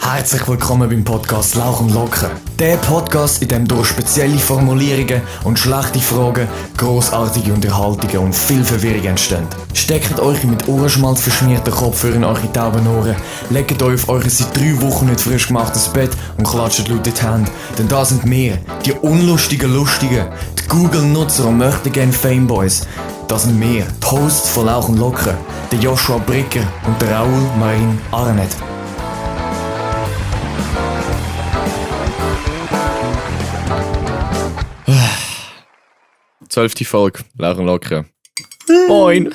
Herzlich willkommen beim Podcast Lauch und Locker. Der Podcast, in dem durch spezielle Formulierungen und schlechte Fragen grossartige Unterhaltungen und viel Verwirrung entstehen. Steckt euch mit Ohrenschmalz verschmierten Kopfhörer in eure tauben Ohren, legt euch auf euer seit 3 Wochen nicht frisch gemachtes Bett und klatscht laut in die Hände. Denn da sind wir, die unlustigen Lustigen, die Google-Nutzer und möchtegern Fameboys. Das sind wir, die Hosts von Lauch und Locker, der Joshua Bricker und der Raoul Marin Arnett. 12. Folge, Lauch und Locker. Moin!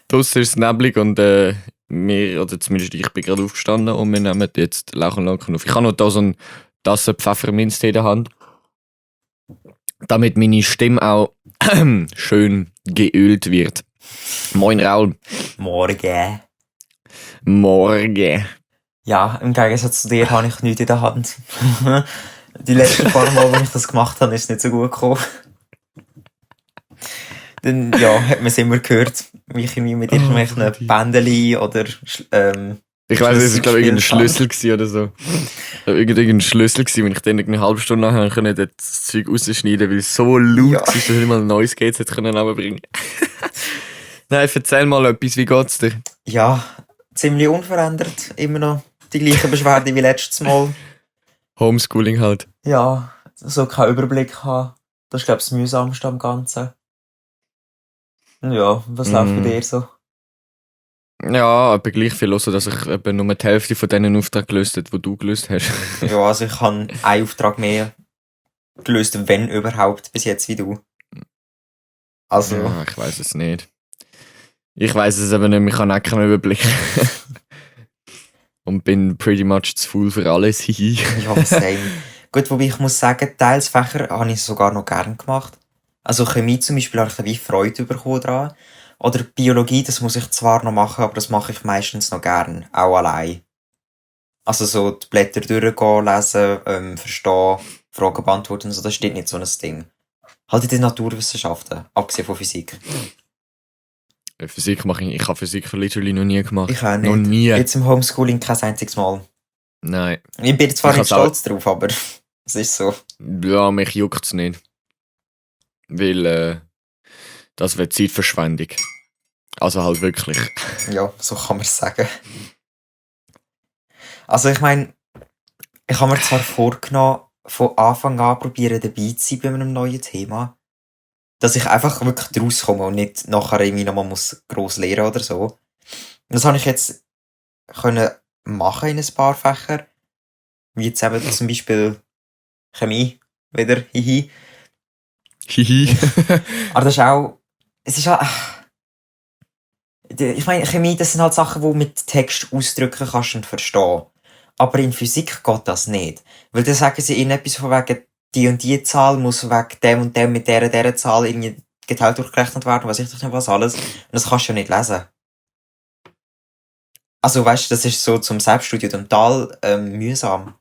Draussen ist es neblig und wir, oder zumindest ich bin gerade aufgestanden und wir nehmen jetzt Lauch und Locker auf. Ich habe noch da so eine Tasse Pfefferminztee in der Hand, damit meine Stimme auch schön geölt wird. Moin Raul. Morgen. Morgen. Ja, im Gegensatz zu dir habe ich nichts in der Hand. Die letzten paar Mal, als ich das gemacht habe, ist es nicht so gut gekommen. Dann, ja, hat man es immer gehört, wie ich irgendwie mit irgendwelchen Bändeli oder, Ich weiss, es war glaube ich irgendein Schlüssel gewesen oder so. Irgendein Schlüssel gewesen, wenn ich dann eine halbe Stunde nachher konnte das Zeug rausschneiden, weil es so laut war, dass ich nicht mal ein neues Gates hätte runterbringen können. Nein, erzähl mal etwas, wie geht's dir? Ja, ziemlich unverändert. Immer noch die gleiche Beschwerde wie letztes Mal. Homeschooling halt. Ja, so keinen Überblick haben. Das ist, glaube ich, das Mühsamste am Ganzen. Ja, was läuft bei dir so? Ja, aber gleich viel hören, dass ich eben nur die Hälfte von diesen Aufträgen gelöst habe, die du gelöst hast. Ja, also ich habe einen Auftrag mehr gelöst, wenn überhaupt, bis jetzt wie du. Also. Ja, ich weiss es nicht. Ich weiss es aber nicht, ich habe auch keinen Überblick. Und bin pretty much zu faul für alles. Ja, same. Gut, wobei ich muss sagen, teils Fächer habe ich sogar noch gern gemacht. Also Chemie zum Beispiel habe ich wie Freude bekommen dran. Oder Biologie, das muss ich zwar noch machen, aber das mache ich meistens noch gern. Auch allein. Also so die Blätter durchgehen, lesen, verstehen, Fragen beantworten, so, das steht nicht so ein Ding. Halt in den Naturwissenschaften, abgesehen von Physik. Physik mache ich. Ich habe Physik literally noch nie gemacht. Ich auch nicht. Noch nie. Jetzt im Homeschooling kein einziges Mal. Nein. Ich bin zwar Ich nicht has auch- stolz drauf, aber es ist so. Ja, mich juckt es nicht. Weil das wäre Zeitverschwendung. Also halt wirklich. Ja, so kann man es sagen. Also ich meine, ich habe mir zwar vorgenommen, von Anfang an probieren dabei zu sein bei einem neuen Thema, dass ich einfach wirklich rauskomme und nicht nachher irgendwie nochmal muss gross lernen oder so. Das habe ich jetzt können machen in ein paar Fächer, wie jetzt eben zum Beispiel Chemie, wieder, hihi. Hihi. Aber das ist auch, es ist halt, ich meine, Chemie, das sind halt Sachen, die du mit Text ausdrücken kannst und verstehen. Aber in Physik geht das nicht. Weil dann sagen sie ihnen etwas von wegen, die und die Zahl muss wegen dem und dem mit dieser Zahl irgendwie geteilt durchgerechnet werden, was ich doch nicht was alles. Und das kannst du ja nicht lesen. Also weißt du, das ist so zum Selbststudium total mühsam.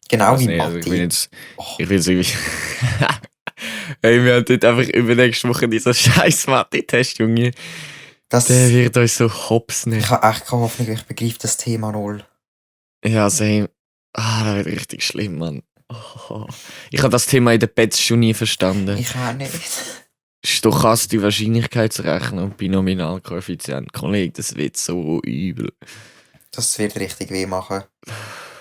Genau Also wie nee, Mathe. also ich bin jetzt Oh. irgendwie. Hey, wir haben dort einfach übernächste Woche diesen scheiß Mathe-Test, Junge. Das, Der wird uns so hops ich nicht. habe echt keine Hoffnung, ich begreife das Thema null. Ja, same. Das wird richtig schlimm, Mann. Oh. Ich habe das Thema in der Pets schon nie verstanden. Ich auch nicht. Stochastische Wahrscheinlichkeitsrechnung und Binominalkoeffizient. Kollege, das wird so übel. Das wird richtig weh machen.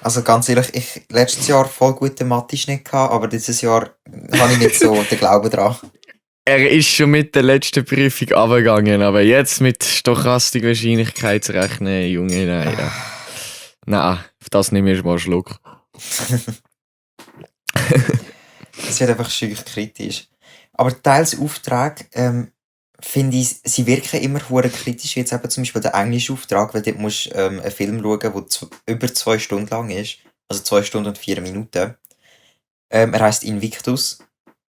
Also ganz ehrlich, ich letztes Jahr voll gute Mathe-Schnitt gehabt, aber dieses Jahr habe ich nicht so den Glauben dran. Er ist schon mit der letzten Prüfung runtergegangen, aber jetzt mit stochastischer Wahrscheinlichkeitsrechnen, Junge, nein. Ja. Nein, auf das nehme ich mal einen Schluck. Es wird einfach schüch kritisch. Aber teils Aufträge, finde ich, sie wirken immer hure kritisch, wie jetzt eben zum Beispiel der englische Auftrag, weil dort musst du einen Film schauen, der über 2 Stunden lang ist. Also 2 Stunden und 4 Minuten. Er heisst Invictus.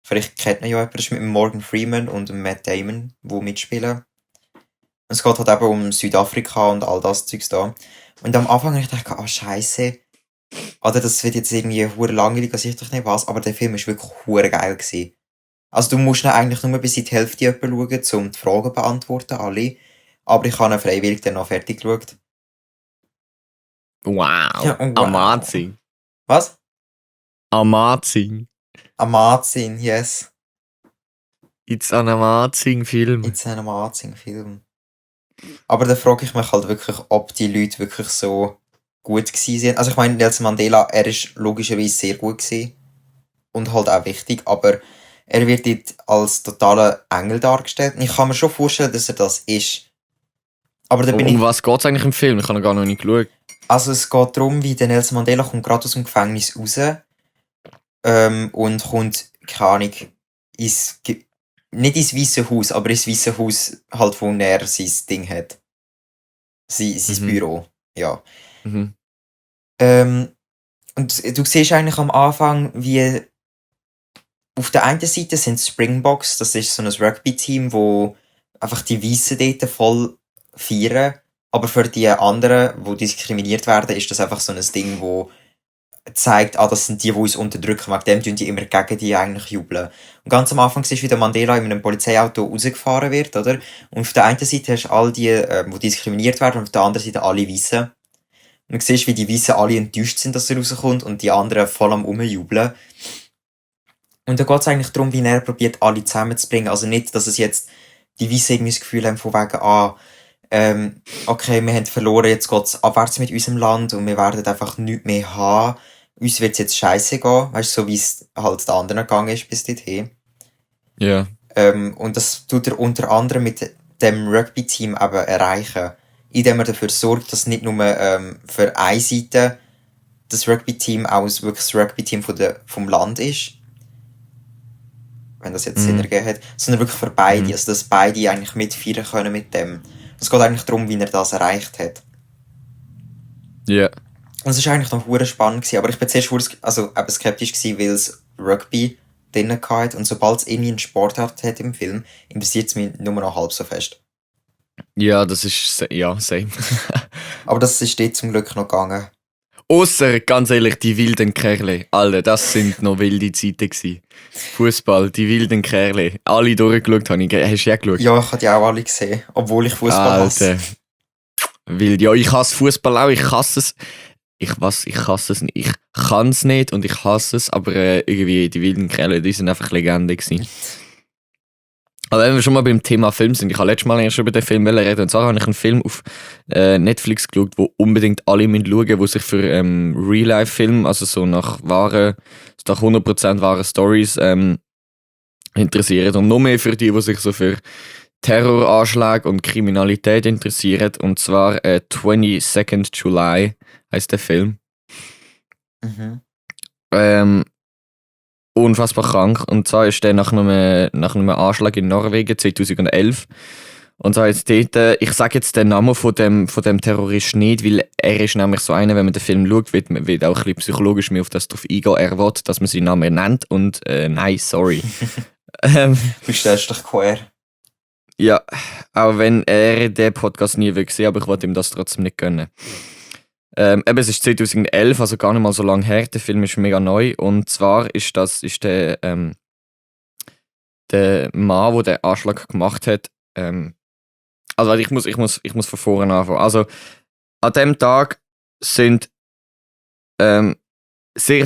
Vielleicht kennt man ja jemanden, das ist mit dem Morgan Freeman und dem Matt Damon, die mitspielen. Und es geht halt eben um Südafrika und all das Zeugs da. Und am Anfang habe ich gedacht, Scheiße. Oder das wird jetzt irgendwie hure langweilig, weiß ich doch nicht was, aber der Film war wirklich hure geil gewesen. Also du musst ihn eigentlich nur bis in die Hälfte schauen, um die Fragen zu beantworten, alle. Aber ich habe ihn freiwillig dann noch fertig geschaut. Wow. Ja, wow. Amazing. Was? Amazing. Amazing, yes. It's an amazing Film. It's an amazing Film. Aber da frage ich mich halt wirklich, ob die Leute wirklich so gut gewesen sind. Also ich meine, Nelson Mandela, er ist logischerweise sehr gut gewesen. Und halt auch wichtig, aber er wird dort als totaler Engel dargestellt. Und ich kann mir schon vorstellen, dass er das ist. Aber da bin Um was geht es eigentlich im Film? Ich habe noch gar noch nicht geschaut. Also es geht darum, wie der Nelson Mandela kommt gerade aus dem Gefängnis raus und kommt, keine Ahnung, nicht ins Weiße Haus, aber ins Weiße Haus halt, wo er sein Ding hat. Sein Büro, ja. Mhm. Und du siehst eigentlich am Anfang, wie auf der einen Seite sind Springboks, das ist so ein Rugby-Team, wo einfach die Weißen dort voll feiern. Aber für die anderen, die diskriminiert werden, ist das einfach so ein Ding, wo zeigt, das sind die uns unterdrücken. Wegen dem tun die immer gegen die eigentlich jubeln. Und ganz am Anfang siehst du, wie der Mandela in einem Polizeiauto rausgefahren wird, oder? Und auf der einen Seite hast du all die, die diskriminiert werden, und auf der anderen Seite alle Weißen. Und du siehst, wie die Weißen alle enttäuscht sind, dass er rauskommt, und die anderen voll am Rumjubeln. Und da geht es eigentlich darum, wie er probiert, alle zusammenzubringen. Also nicht, dass es jetzt die Weißen irgendwie das Gefühl haben, von wegen, okay, wir haben verloren, jetzt geht es abwärts mit unserem Land und wir werden einfach nichts mehr haben. Uns wird es jetzt scheiße gehen, weißt du, so wie es halt den anderen gegangen ist bis dorthin. Ja. Und das tut er unter anderem mit dem Rugby-Team eben erreichen, indem er dafür sorgt, dass nicht nur für eine Seite das Rugby-Team auch wirklich das Rugby-Team vom Land ist, wenn das jetzt Sinn ergeben hat, sondern wirklich für beide, also dass beide eigentlich mitfeiern können mit dem. Es geht eigentlich darum, wie er das erreicht hat. Ja. Und es war eigentlich noch verdammt spannend gewesen, aber ich bin zuerst eben skeptisch gewesen, weil es Rugby drin hatte, und sobald es irgendwie einen Sportart hat im Film, interessiert es mich nur noch halb so fest. Ja, das ist, ja, same. Aber das ist dort zum Glück noch gegangen. Ausser, ganz ehrlich, die wilden Kerle. Alter, das sind noch wilde Zeiten gewesen. Fußball, die wilden Kerle. Alle durchgeschaut habe ich. Hast du ja geschaut? Ja, ich habe die auch alle gesehen, obwohl ich Fußball hasse. Alter. Wild. Ja, ich hasse Fußball auch. Ich hasse es. Ich hasse es nicht. Ich kann es nicht und ich hasse es, aber irgendwie die wilden Kerle, die sind einfach Legende gewesen. Aber wenn wir schon mal beim Thema Film sind, ich habe letztes Mal schon über den Film reden, und zwar habe ich einen Film auf Netflix geschaut, wo unbedingt alle schauen müssen, die sich für Real-Life-Film, also so nach 100% wahren Stories interessieren. Und noch mehr für die sich so für Terroranschläge und Kriminalität interessieren. Und zwar 22nd July heisst der Film. Unfassbar krank. Und zwar ist der nach einem Anschlag in Norwegen 2011. Und zwar jetzt dort, ich sage jetzt den Namen von dem Terrorist nicht, weil er ist nämlich so einer, wenn man den Film schaut, wird auch ein bisschen psychologisch mehr auf das drauf eingehen. Er will, dass man seinen Namen nennt und nein, sorry. Du stellst dich quer. Ja, auch wenn er den Podcast nie will sehen, aber ich wollte ihm das trotzdem nicht gönnen. Es ist 2011, also gar nicht mal so lange her. Der Film ist mega neu. Und zwar ist der Mann, der den Anschlag gemacht hat. Also ich muss von vorne anfangen. Also an dem Tag sind sehr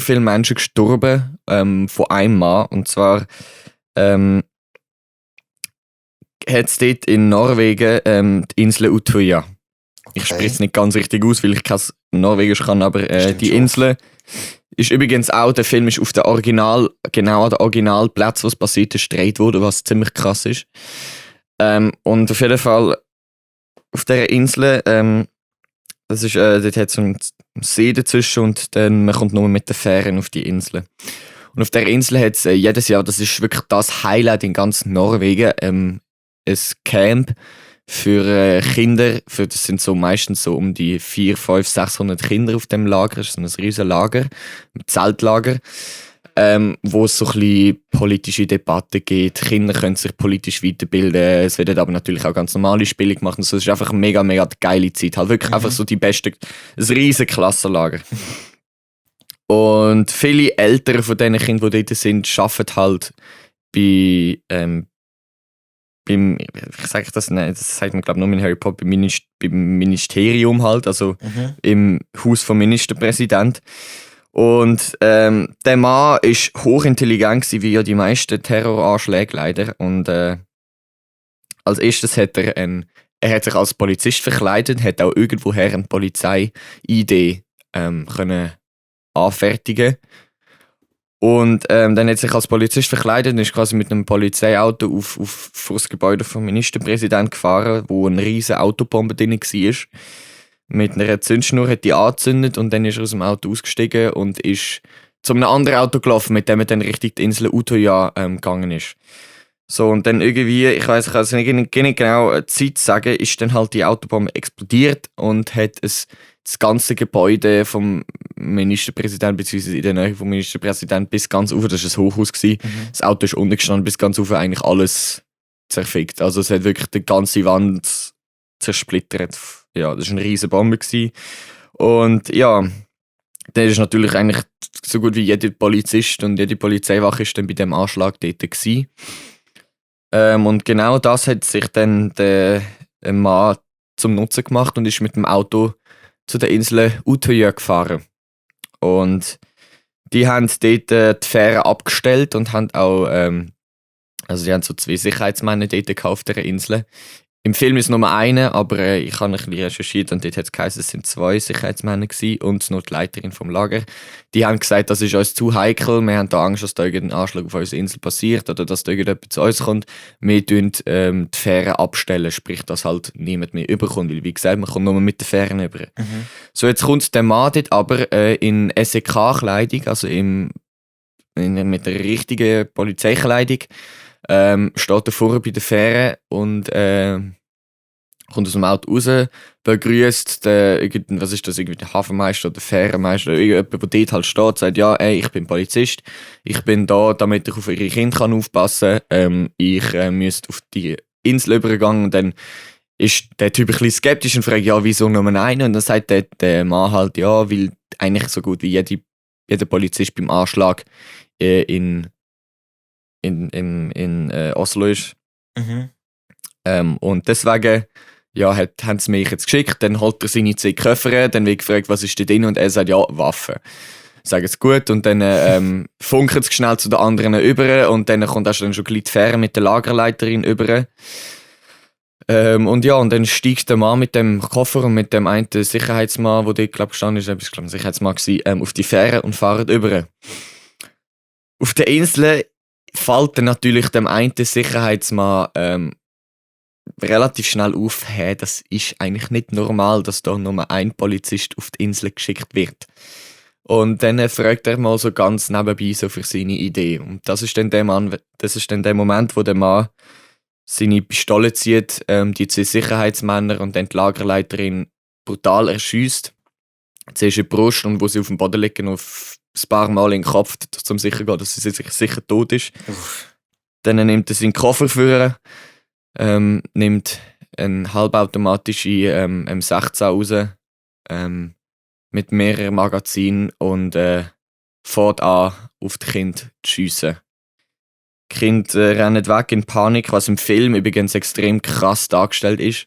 viele Menschen gestorben von einem Mann. Und zwar hat es dort in Norwegen die Insel Utøya. Ich spreche es nicht ganz richtig aus, weil ich kein Norwegisch kann, aber die Insel ist übrigens auch, der Film ist auf der genau an der Originalplatz, wo es passiert ist, gedreht worden, was ziemlich krass ist. Und auf jeden Fall auf dieser Insel, das ist, dort hat es so einen See dazwischen und dann man kommt nur mit den Fähren auf die Insel. Und auf dieser Insel hat es jedes Jahr, das ist wirklich das Highlight in ganz Norwegen, ein Camp für Kinder, das sind so meistens so um die 400, 500, 600 Kinder auf dem Lager, das ist so ein riesen Lager, ein Zeltlager, wo es so ein bisschen politische Debatten gibt, Kinder können sich politisch weiterbilden, es werden aber natürlich auch ganz normale Spiele gemacht, also es ist einfach eine mega, mega geile Zeit, halt wirklich einfach so die beste, ein riesen Klassenlager. Und viele Eltern von diesen Kindern, die dort sind, arbeiten halt bei ich sage das nicht, das sagt man glaube ich nur in Harry Potter, beim Ministerium halt, also im Haus vom Ministerpräsident. Und der Mann ist hochintelligent gewesen, wie ja die meisten Terroranschläge leider. Und als erstes hat er hat sich als Polizist verkleidet, hat auch irgendwoher eine Polizei-ID können anfertigen. Und dann hat er sich als Polizist verkleidet und ist quasi mit einem Polizeiauto vor das Gebäude vom Ministerpräsidenten gefahren, wo eine riesige Autobombe drin war. Mit einer Zündschnur hat die angezündet und dann ist er aus dem Auto ausgestiegen und ist zu einem anderen Auto gelaufen, mit dem er dann Richtung die Insel Utøya gegangen ist. So, und dann irgendwie, ich kann es nicht genau die Zeit sagen, ist dann halt die Autobombe explodiert und hat das ganze Gebäude vom Ministerpräsidenten, beziehungsweise in der Nähe vom Ministerpräsidenten bis ganz rauf, das war ein Hochhaus, das Auto ist unten gestanden, bis ganz rauf eigentlich alles zerfickt. Also es hat wirklich die ganze Wand zersplittert. Ja, das war eine riesige Bombe gewesen. Und ja, dann ist natürlich eigentlich so gut wie jeder Polizist und jede Polizeiwache ist dann bei dem Anschlag dort gewesen. Und genau das hat sich dann der Mann zum Nutzen gemacht und ist mit dem Auto zu der Insel Utøya gefahren. Und die haben dort die Fähre abgestellt und haben auch, also die haben so 2 Sicherheitsmänner dort auf dieser Insel. Im Film ist nur einer, aber ich habe ein bisschen recherchiert und dort hat es geheißen, es sind 2 Sicherheitsmänner gewesen und noch die Leiterin vom Lager. Die haben gesagt, das ist uns zu heikel, wir haben da Angst, dass da irgendein Anschlag auf unserer Insel passiert oder dass da irgendjemand zu uns kommt. Wir tun die Fähren abstellen, sprich, dass halt niemand mehr überkommt, weil wie gesagt, man kommt nur mit den Fähren über. So, jetzt kommt der Mann dort aber in SEK-Kleidung, also mit der richtigen Polizeikleidung, steht er vorne bei der Fähre und kommt aus dem Auto raus, begrüßt was ist das, irgendwie der Hafenmeister oder der Fährenmeister oder irgendjemand, der dort halt steht, sagt, ja, ey, ich bin Polizist, ich bin da, damit ich auf ihre Kinder aufpassen kann, ich müsste auf die Insel übergehen und dann ist der Typ ein bisschen skeptisch und fragt, ja, wieso nur einen? Und dann sagt der Mann halt, ja, weil eigentlich so gut wie jeder Polizist beim Anschlag in Oslo ist. Und deswegen haben sie mich jetzt geschickt, dann holt er seine 2 Koffer, dann wird gefragt, was ist da drin und er sagt, ja, Waffen. Sagen es gut und dann funken sie schnell zu den anderen über und dann kommt auch schon gleich die Fähre mit der Lagerleiterin über. Und dann steigt der Mann mit dem Koffer und mit dem einen Sicherheitsmann, der dort glaub, gestanden ist, ein Sicherheitsmann gewesen, auf die Fähre und fahren über. Auf der Insel fällt dann natürlich dem einen Sicherheitsmann relativ schnell auf, das ist eigentlich nicht normal, dass da nur ein Polizist auf die Insel geschickt wird. Und dann fragt er mal so ganz nebenbei so für seine Idee. Und das ist dann der Moment, wo der Mann seine Pistole zieht, die 2 Sicherheitsmänner und dann die Lagerleiterin brutal erschießt. Zuerst in die Brust und wo sie auf dem Boden liegen, noch ein paar Mal in den Kopf, um sicher zu gehen, dass sie sicher tot ist. Dann nimmt er seinen Koffer vor, nimmt eine halbautomatische M16 raus mit mehreren Magazinen und fährt an, auf die Kinder zu schiessen. Die Kinder rennen weg in Panik, was im Film übrigens extrem krass dargestellt ist.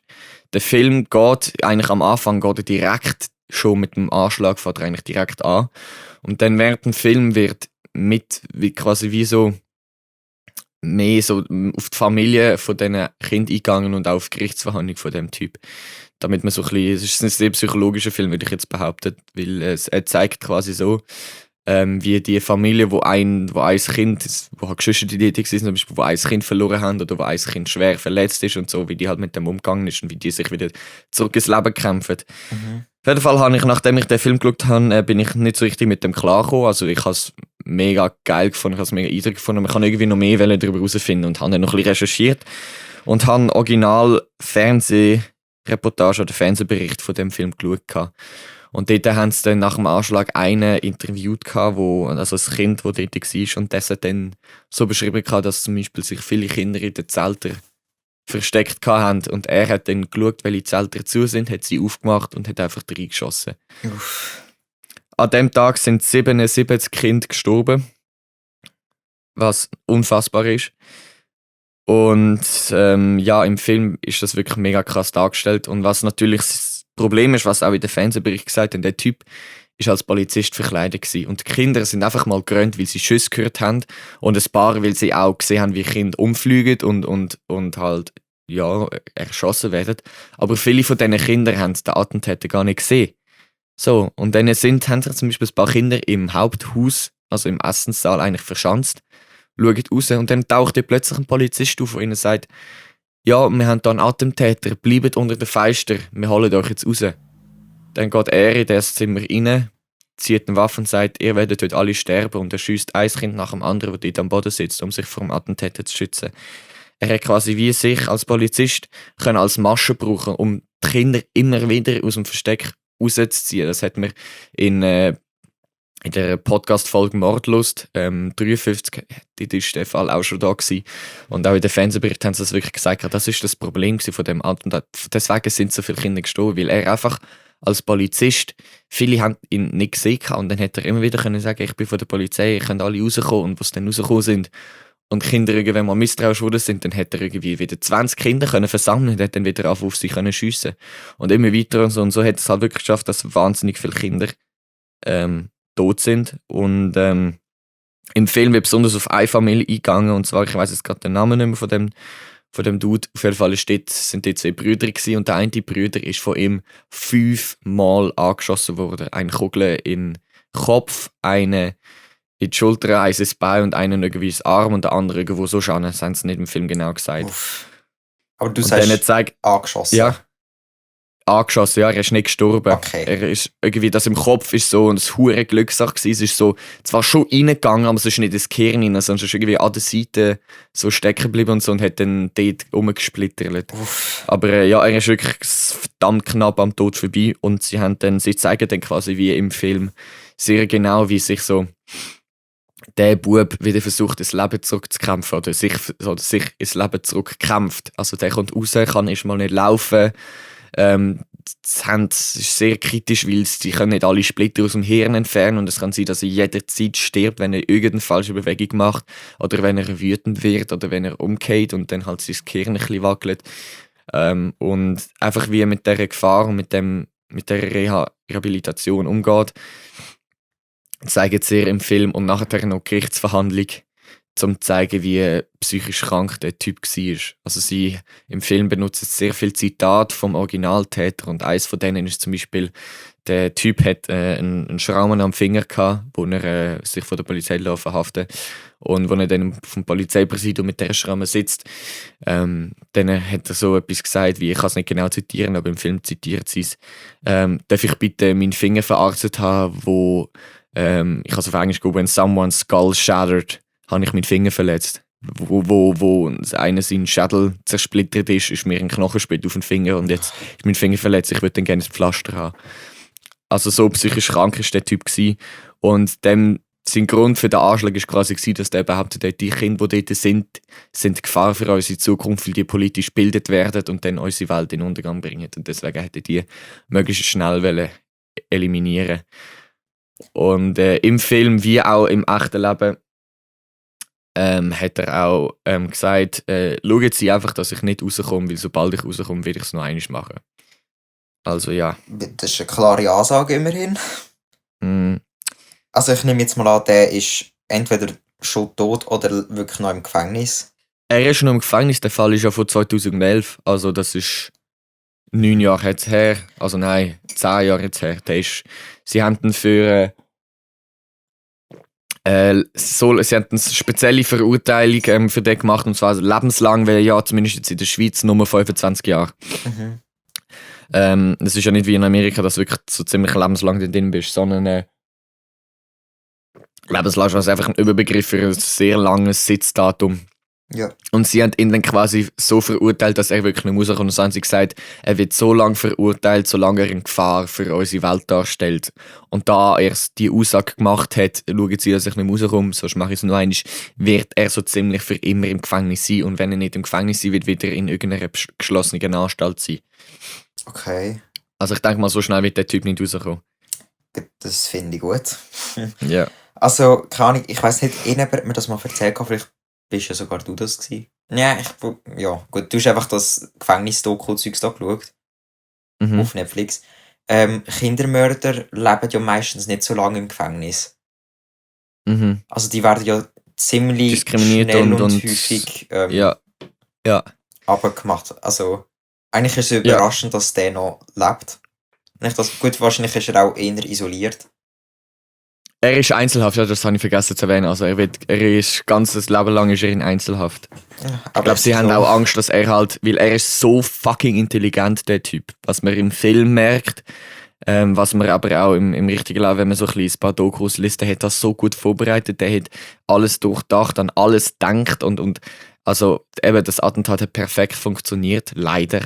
Der Film geht eigentlich am Anfang direkt schon mit dem Anschlag, fährt er eigentlich direkt an. Und dann während dem Film wird wie so mehr so auf die Familie von diesen Kindern eingegangen und auch auf die Gerichtsverhandlung von dem Typ. Damit man so ein bisschen, es ist ein sehr psychologischer Film, würde ich jetzt behaupten, weil er zeigt quasi so, wie die Familie, wo ein Kind, wo halt Geschwister die sind, zum Beispiel, wo ein Kind verloren haben oder wo ein Kind schwer verletzt ist und so, wie die halt mit dem umgegangen ist und wie die sich wieder zurück ins Leben kämpfen. Auf jeden Fall habe ich, nachdem ich den Film geschaut habe, bin ich nicht so richtig mit dem klargekommen. Also ich habe es mega geil gefunden, ich habe es mega eindrücklich gefunden. Man kann irgendwie noch mehr darüber herausfinden und habe dann noch ein bisschen recherchiert und habe original Fernsehreportage oder Fernsehbericht von dem Film geschaut. Und dort haben sie dann nach dem Anschlag einen interviewt, also das Kind, das dort war, und das hat dann so beschrieben, dass zum Beispiel sich viele Kinder in den Zeltern versteckt haben. Und er hat dann geschaut, welche Zelter zu sind, hat sie aufgemacht und hat einfach reingeschossen. An dem Tag sind 77 Kinder gestorben, was unfassbar ist. Und ja, im Film ist das wirklich mega krass dargestellt. Und was natürlich das Problem ist, was auch in den Fernsehbericht gesagt haben, der Typ ist als Polizist verkleidet gewesen. Und die Kinder sind einfach mal gerannt, weil sie Schüsse gehört haben. Und ein paar, weil sie auch gesehen haben, wie Kinder umfliegen und halt, ja, erschossen werden. Aber viele von diesen Kindern haben den Attentäter gar nicht gesehen. So, und dann haben sich zum Beispiel ein paar Kinder im Haupthaus, also im Essenssaal, eigentlich verschanzt, schauen raus und dann taucht dort plötzlich ein Polizist auf, der ihnen sagt, ja, wir haben hier einen Attentäter, bleibt unter den Fenstern, wir holen euch jetzt raus. Dann geht er in das Zimmer rein, zieht eine Waffe und sagt, ihr werdet dort alle sterben und er schiesst ein Kind nach dem anderen, das dort am Boden sitzt, um sich vor dem Attentäter zu schützen. Er hat quasi wie sich als Polizist können als Masche brauchen, um die Kinder immer wieder aus dem Versteck rauszuziehen. Das hat man in der Podcast-Folge Mordlust 53, dort war der Fall auch schon da gewesen. Und auch in den Fernsehberichten haben sie das wirklich gesagt, das ist das Problem von dem Attentat. Deswegen sind so viele Kinder gestorben, weil er einfach als Polizist, viele haben ihn nicht gesehen und dann hätte er immer wieder können sagen, ich bin von der Polizei, ich können alle rauskommen und was dann rausgekommen sind und die Kinder irgendwann mal misstrauisch geworden sind, dann hätte er irgendwie wieder 20 Kinder können versammeln und hat dann wieder auf sie können schiessen und immer weiter und so hat es halt wirklich geschafft, dass wahnsinnig viele Kinder tot sind und im Film wird besonders auf eine Familie eingegangen und zwar, ich weiß jetzt gerade den Namen nicht mehr von dem Dude, auf jeden Fall sind dort 2 Brüder gewesen, und der eine Bruder ist von ihm 5-mal angeschossen worden. Eine Kugel in den Kopf, eine in die Schulter, eine ins Bein und einen irgendwie ins Arm und der andere irgendwo so schauen. Das haben sie nicht im Film genau gesagt. Uff. Aber du Und sagst angeschossen. Ja, angeschossen, ja, er ist nicht gestorben. Okay. Er ist irgendwie, das im Kopf ist so, und das hure Glückssache gewesen. Es ist so, zwar schon reingegangen, aber es ist nicht ins Gehirn rein, sondern es ist irgendwie an der Seite so stecken geblieben und so und hat dann dort rumgesplittert. Aber ja, er ist wirklich verdammt knapp am Tod vorbei und sie zeigen dann quasi wie im Film sehr genau, wie sich so der Bub wieder versucht, ins Leben zurückzukämpfen oder sich ins Leben zurückkämpft. Also der kommt raus, kann erstmal nicht laufen. Das ist sehr kritisch, weil sie können nicht alle Splitter aus dem Hirn entfernen und es kann sein, dass er jederzeit stirbt, wenn er irgendeine falsche Bewegung macht oder wenn er wütend wird oder wenn er umgeht und dann halt sein Gehirn ein bisschen wackelt. Und einfach wie er mit dieser Gefahr und mit der Rehabilitation umgeht, zeigen sehr im Film und nachher noch Gerichtsverhandlung, um zu zeigen, wie psychisch krank der Typ war. Also sie im Film benutzen sehr viele Zitate vom Originaltäter und eins von denen ist zum Beispiel, der Typ hat einen Schrammen am Finger gehabt, wo er sich von der Polizei verhaften und wo er dann vom Polizeipräsidium mit dieser Schramme sitzt, dann hat er so etwas gesagt, wie, ich kann es nicht genau zitieren, aber im Film zitiert sie es, darf ich bitte meinen Finger verarztet haben, wo ich habe es auf Englisch geguckt, when someone's skull shattered, habe ich meinen Finger verletzt. Wo einer sein Schädel zersplittert ist mir ein Knochensplit auf den Finger und jetzt ist mein Finger verletzt, ich würde dann gerne ein Pflaster haben. Also so psychisch krank war der Typ gewesen. Und sein Grund für den Anschlag war quasi gewesen, dass der behauptet hat, die Kinder, die dort sind Gefahr für unsere Zukunft, weil die politisch gebildet werden und dann unsere Welt in den Untergang bringen. Und deswegen hätte die möglichst schnell eliminieren. Und im Film wie auch im echten Leben hat er auch gesagt, schauen Sie einfach, dass ich nicht rauskomme, weil sobald ich rauskomme, werde ich es noch einmal machen. Also ja. Das ist eine klare Ansage immerhin. Also ich nehme jetzt mal an, der ist entweder schon tot oder wirklich noch im Gefängnis. Er ist noch im Gefängnis, der Fall ist ja von 2011, also das ist 9 Jahre jetzt her, also nein, 10 Jahre jetzt her. Sie haben ihn für sie haben eine spezielle Verurteilung für den gemacht, und zwar lebenslang, weil ja zumindest jetzt in der Schweiz nur 25 Jahre. Es ist ja nicht wie in Amerika, dass du wirklich so ziemlich lebenslang drin bist, sondern lebenslang ist also einfach ein Überbegriff für ein sehr langes Sitzdatum. Ja. Und sie haben ihn dann quasi so verurteilt, dass er wirklich nicht rauskommt. Und so haben sie gesagt, er wird so lange verurteilt, solange er eine Gefahr für unsere Welt darstellt. Und da er die Aussage gemacht hat, schauen sie, dass ich nicht rauskomme, sonst mache ich es noch einmal, wird er so ziemlich für immer im Gefängnis sein. Und wenn er nicht im Gefängnis sein wird er in irgendeiner geschlossenen Anstalt sein. Okay. Also ich denke mal, so schnell wird der Typ nicht rauskommen. Das finde ich gut. Ja. Also, keine Ahnung, ich weiss nicht, irgendjemand hat mir das mal erzählt, vielleicht bist ja sogar du das gewesen. Ja, ja, gut, du hast einfach das Gefängnis-Doku-Zeugs da geschaut, auf Netflix. Kindermörder leben ja meistens nicht so lange im Gefängnis. Mhm. Also die werden ja ziemlich Diskriminiert schnell und und häufig ja, ja, abgemacht. Also eigentlich ist es ja. überraschend, dass der noch lebt. Nicht das, gut, wahrscheinlich ist er auch eher isoliert. Er ist Einzelhaft, ja, das habe ich vergessen zu erwähnen. Also er ist ganzes Leben lang ist er in Einzelhaft. Ja, Ich glaube, sie haben auch Angst, dass er halt, weil er ist so fucking intelligent, der Typ. Was man im Film merkt, was man aber auch im richtigen Leben, wenn man so ein paar Dokus liest, der hat das so gut vorbereitet, der hat alles durchdacht, an alles denkt und also eben das Attentat hat perfekt funktioniert, leider.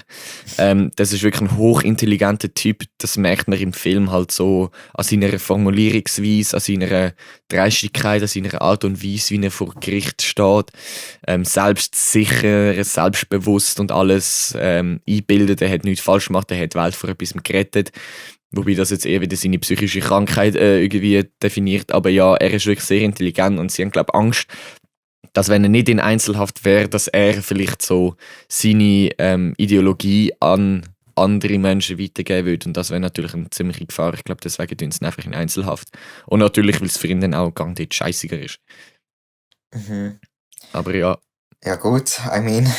Das ist wirklich ein hochintelligenter Typ, das merkt man im Film halt so an seiner Formulierungsweise, an seiner Dreistigkeit, an seiner Art und Weise, wie er vor Gericht steht. Selbstsicher, selbstbewusst und alles einbildet, er hat nichts falsch gemacht, er hat die Welt vor etwas gerettet. Wobei das jetzt eher wieder seine psychische Krankheit irgendwie definiert. Aber ja, er ist wirklich sehr intelligent und sie haben, glaube ich, Angst, dass wenn er nicht in Einzelhaft wäre, dass er vielleicht so seine Ideologie an andere Menschen weitergeben würde. Und das wäre natürlich eine ziemliche Gefahr. Ich glaube, deswegen tun sie ihn einfach in Einzelhaft. Und natürlich, weil es für ihn dann auch gar nicht scheißiger ist. Mhm. Aber ja. Ja gut, I mean.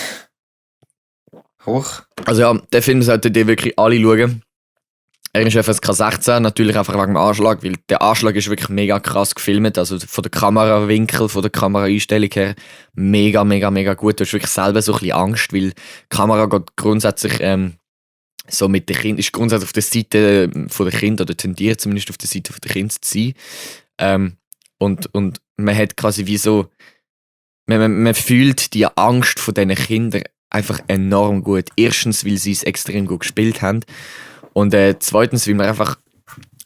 Hoch. Also ja, den Film solltet ihr wirklich alle schauen. Er ist FSK 16, natürlich einfach wegen dem Anschlag, weil der Anschlag ist wirklich mega krass gefilmt, also von der Kamerawinkel, von der Kameraeinstellung her mega, mega, mega gut. Du hast wirklich selber so ein bisschen Angst, weil die Kamera geht grundsätzlich so mit den Kindern, ist grundsätzlich auf der Seite von der Kinder, oder tendiert zumindest auf der Seite von der Kinder zu sein. Und man hat quasi wie so, man fühlt die Angst von diesen Kindern einfach enorm gut. Erstens, weil sie es extrem gut gespielt haben. Und zweitens, weil man einfach,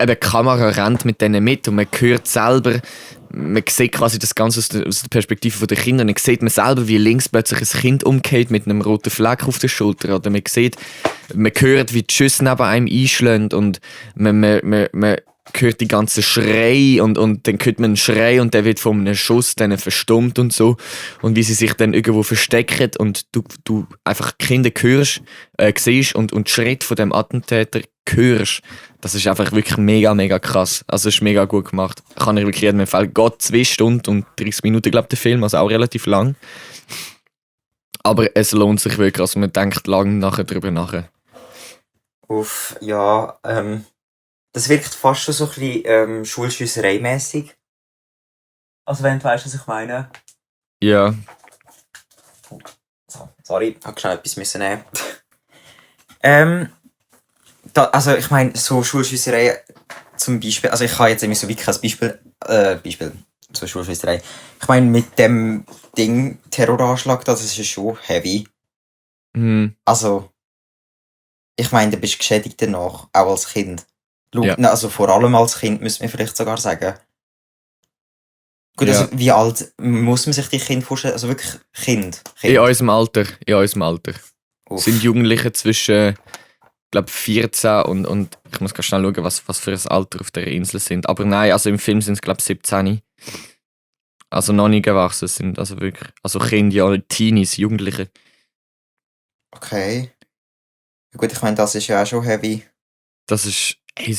eben die Kamera rennt mit denen mit und man hört selber, man sieht quasi das Ganze aus der Perspektive der Kinder. Und dann sieht man selber, wie links plötzlich ein Kind umgeht mit einem roten Fleck auf der Schulter. Oder man hört, wie die Schüsse neben einem einschlagen und man hört die ganzen Schrei und dann hört man einen Schrei und der wird von einem Schuss dann verstummt und so. Und wie sie sich dann irgendwo verstecken und du einfach die Kinder siehst und die Schritte von dem Attentäter hörst. Das ist einfach wirklich mega, mega krass. Also es ist mega gut gemacht. Kann ich wirklich jedem empfehlen. Geht 2 Stunden und 30 Minuten, glaube ich, der Film, also auch relativ lang. Aber es lohnt sich wirklich, also man denkt lange nachher drüber nach. Uff, ja, das wirkt fast schon so ein bisschen Schulschiesserei-mässig. Also wenn du weißt, was ich meine. Ja. So, sorry, ich musste schnell etwas nehmen. Also ich meine, so Schulschiesserei zum Beispiel, also ich habe jetzt irgendwie so wirklich ein Beispiel zur Schulschiesserei. Ich meine, mit dem Ding, Terroranschlag, das ist ja schon heavy. Mhm. Also, ich meine, du bist geschädigt danach, auch als Kind. Ja. Also vor allem als Kind, müsste man vielleicht sogar sagen. Gut, Ja. also wie alt muss man sich die Kinder vorstellen? Also wirklich Kind. In unserem Alter. Uff. Sind Jugendliche zwischen, glaube 14 und ich muss ganz schnell schauen, was für ein Alter auf der Insel sind. Aber nein, also im Film sind es, glaube 17. Also noch nicht erwachsen sind, also wirklich. Also Kinder, ja, Teenies, Jugendliche. Okay. Gut, ich meine, das ist ja auch schon heavy. Es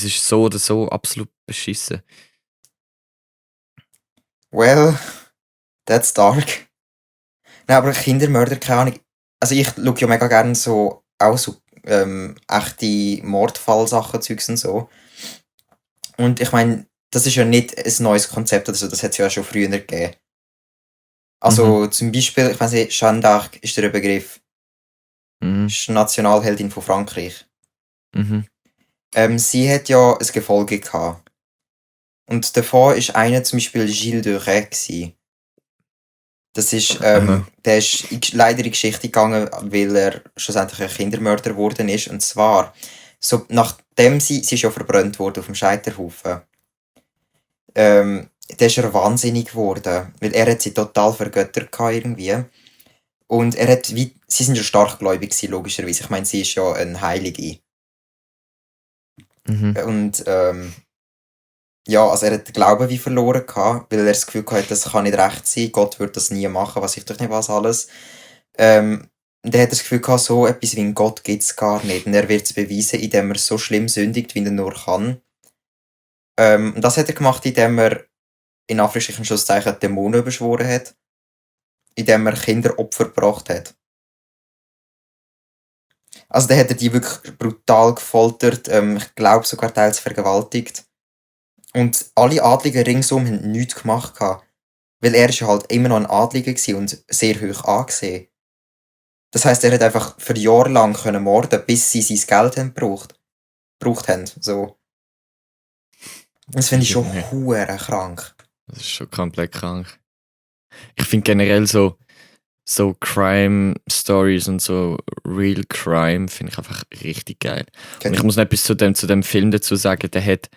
ist so oder so absolut beschissen. Well, that's dark. Nein, aber Kindermörder, keine Ahnung. Also ich schaue ja mega gerne so, auch so echte Mordfallsachen, Zeugs und so. Und ich meine, das ist ja nicht ein neues Konzept oder so, das hat es ja schon früher gegeben. Also zum Beispiel, ich weiß nicht, Jeanne d'Arc ist der Begriff. Mhm. Ist die Nationalheldin von Frankreich. Mhm. Sie hat ja ein Gefolge gehabt. Und davon ist einer zum Beispiel Gilles de Rais gewesen. Das ist, der ist leider in die Geschichte gegangen, weil er schlussendlich ein Kindermörder geworden ist. Und zwar, so, nachdem sie ist ja verbrannt worden auf dem Scheiterhaufen, der ist er wahnsinnig geworden, weil er hat sie total vergöttert gehabt irgendwie. Und er hat, sie sind ja starkgläubig gewesen, logischerweise. Ich meine, sie ist ja eine Heilige. Mhm. Und, ja, also er hat den Glauben wie verloren gehabt, weil er das Gefühl hatte, das kann nicht recht sein, Gott würde das nie machen, was ich doch nicht was alles. Und er hat das Gefühl gehabt, so etwas wie ein Gott gibt es gar nicht. Und er wird es beweisen, indem er so schlimm sündigt, wie er nur kann. Und das hat er gemacht, indem er in Anführungsstrichen Schlusszeichen Dämonen beschworen hat. Indem er Kinderopfer gebracht hat. Also dann hat er die wirklich brutal gefoltert, ich glaube sogar teils vergewaltigt. Und alle Adligen ringsum haben nichts gemacht gehabt. Weil er ist ja halt immer noch ein Adliger gewesen und sehr hoch angesehen. Das heisst, er hat einfach für Jahre lang können morden, bis sie sein Geld haben gebraucht haben. So. Das finde ich schon hure krank. Das ist schon komplett krank. Ich finde generell so Crime-Stories und so Real Crime finde ich einfach richtig geil. Und ich muss noch etwas zu dem Film dazu sagen. Der hat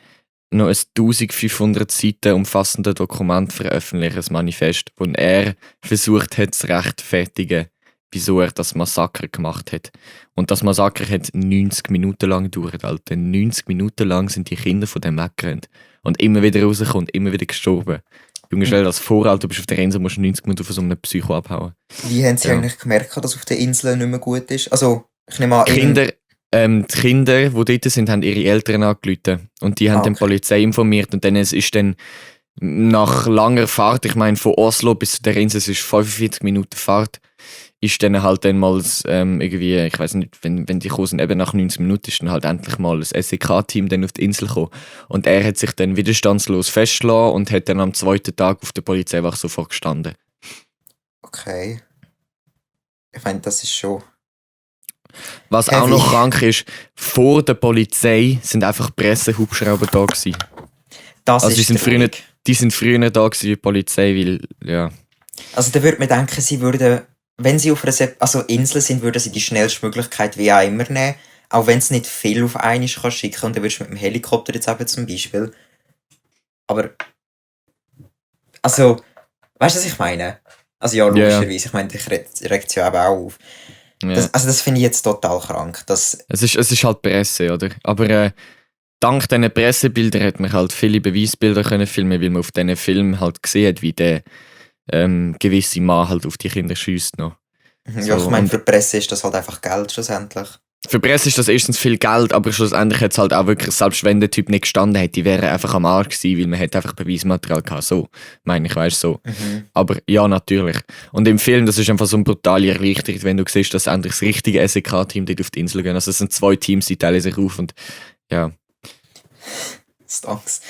noch ein 1500 Seiten umfassendes Dokument veröffentlicht, ein Manifest, wo er versucht hat zu rechtfertigen, wieso er das Massaker gemacht hat. Und das Massaker hat 90 Minuten lang gedauert, Alter. 90 Minuten lang sind die Kinder von dem weggerannt. Und immer wieder rausgekommen und immer wieder gestorben. Junge, stell dir das vor, Alter, du bist auf der Insel, musst 90 Minuten von so einem Psycho abhauen. Wie haben sie eigentlich gemerkt, dass auf der Insel nicht mehr gut ist? Also, ich nehme an... Die Kinder, die dort sind, haben ihre Eltern angerufen. Und die haben die Polizei informiert. Und dann ist dann nach langer Fahrt, ich meine von Oslo bis zu der Insel, es ist 45 Minuten Fahrt, ist dann halt mal irgendwie, ich weiß nicht, wenn die gekommen sind, eben nach 90 Minuten ist dann halt endlich mal das SEK-Team dann auf die Insel gekommen. Und er hat sich dann widerstandslos festgelassen und hat dann am zweiten Tag auf der Polizeiwache sofort gestanden. Okay. Ich meine, das ist schon... Was heavy. auch noch krank ist, vor der Polizei sind einfach Pressehubschrauber da gewesen. Das Also ist die sind früher da gewesen wie die Polizei, weil, ja. Also da würde man denken, sie würden, wenn sie auf einer Insel sind, würden sie die schnellste Möglichkeit wie auch immer nehmen. Auch wenn es nicht viel auf einmal kann schicken und dann würdest du mit dem Helikopter jetzt eben zum Beispiel. Aber, also, weißt du, was ich meine? Also ja, logischerweise, ich meine, dich regt es ja eben auch auf. Ja. Das finde ich jetzt total krank. Es ist halt Presse, oder? Aber dank diesen Pressebildern hat man halt viele Beweisbilder können filmen, weil man auf diesen Film halt gesehen hat, wie der gewisse Mann halt auf die Kinder schiesst noch. Ja, ich meine, für die Presse ist das halt einfach Geld schlussendlich. Für die Presse ist das erstens viel Geld, aber schlussendlich hat es halt auch wirklich, selbst wenn der Typ nicht gestanden hätte, die wäre einfach am Arsch gewesen, weil man hat einfach Beweismaterial gehabt. So, meine ich, weißt so. Aber ja, natürlich. Und im Film, das ist einfach so eine brutale Erleichterung, wenn du siehst, dass endlich das richtige SEK-Team dort auf die Insel gehen. Also es sind 2 Teams, die teilen sich auf und ja. Stonks.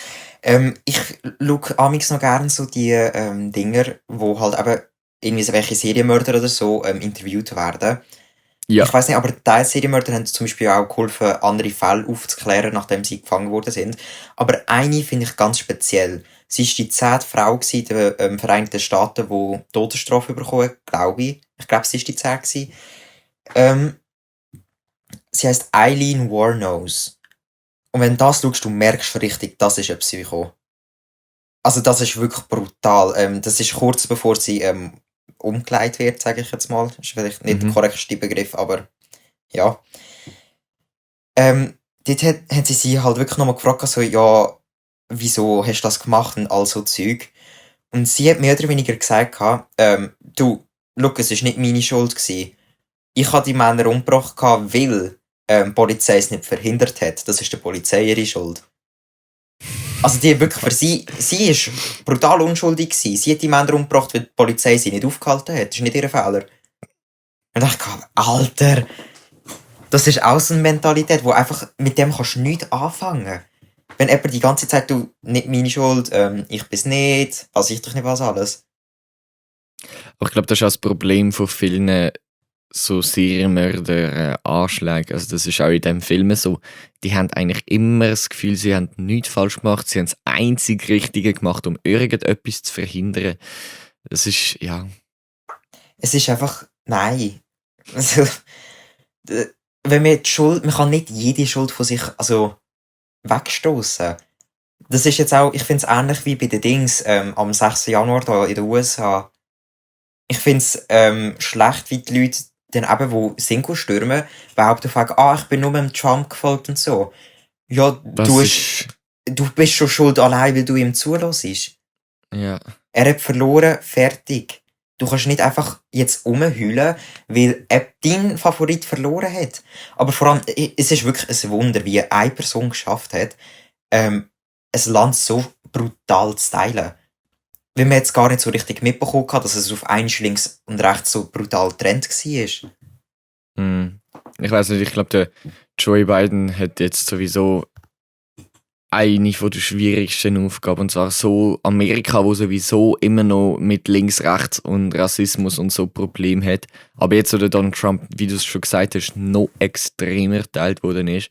Ich schaue amigs noch gerne so die Dinger, wo halt eben irgendwie welche Serienmörder oder so interviewt werden. Ja. Ich weiss nicht, aber Teil-Serienmörder haben zum Beispiel auch geholfen, andere Fälle aufzuklären, nachdem sie gefangen worden sind. Aber eine finde ich ganz speziell. Sie war die 10. Frau in den Vereinigten Staaten, die Todesstrafe bekommen, glaube ich. Ich glaube, sie war die 10 gewesen. Sie heisst Eileen Wuornos. Und wenn du das schaust, du merkst richtig, das ist ein Psycho. Also das ist wirklich brutal. Das ist kurz bevor sie umgelegt wird, sage ich jetzt mal. Das ist vielleicht nicht der korrekteste Begriff, aber ja. Dort hat sie halt wirklich nochmal gefragt, also, ja, wieso hast du das gemacht und all so Zeug. Und sie hat mehr oder weniger gesagt, du, schau, es war nicht meine Schuld gewesen. Ich habe die Männer umgebracht, weil die Polizei es nicht verhindert hat. Das ist der Polizei ihre Schuld. Also die wirklich für sie ist brutal unschuldig gewesen. Sie hat die Männer umgebracht, weil die Polizei sie nicht aufgehalten hat. Das ist nicht ihr Fehler. Und ich dachte, Alter, das ist auch so eine Mentalität, wo einfach mit dem kannst du nichts anfangen. Wenn jemand die ganze Zeit, du, nicht meine Schuld, ich bin's nicht, weiß ich doch nicht was alles. Aber ich glaube, das ist auch das Problem von vielen so Serienmörder, Anschläge. Also das ist auch in diesem Film so. Die haben eigentlich immer das Gefühl, sie haben nichts falsch gemacht. Sie haben das einzig Richtige gemacht, um irgendetwas zu verhindern. Das ist, ja. Es ist einfach, nein. Also, wenn man die Schuld, man kann nicht jede Schuld von sich, also, wegstoßen. Das ist jetzt auch, ich finde es ähnlich wie bei den Dings, am 6. Januar da in den USA. Ich finde es schlecht, wie die Leute dann eben, die Singo stürmen, behaupten, ich bin nur dem Trump gefolgt und so. Ja, du bist schon schuld allein, weil du ihm zulässt. Ja. Er hat verloren, fertig. Du kannst nicht einfach jetzt rumheulen, weil dein Favorit verloren hat. Aber vor allem, es ist wirklich ein Wunder, wie eine Person geschafft hat, ein Land so brutal zu teilen. Weil man jetzt gar nicht so richtig mitbekommen hat, dass es auf eins links und rechts so brutal getrennt war. Ich weiß nicht, ich glaube, der Joe Biden hat jetzt sowieso eine von der schwierigsten Aufgaben. Und zwar so Amerika, wo sowieso immer noch mit links, rechts und Rassismus und so Probleme hat. Aber jetzt, wo der Donald Trump, wie du es schon gesagt hast, noch extremer geteilt worden ist,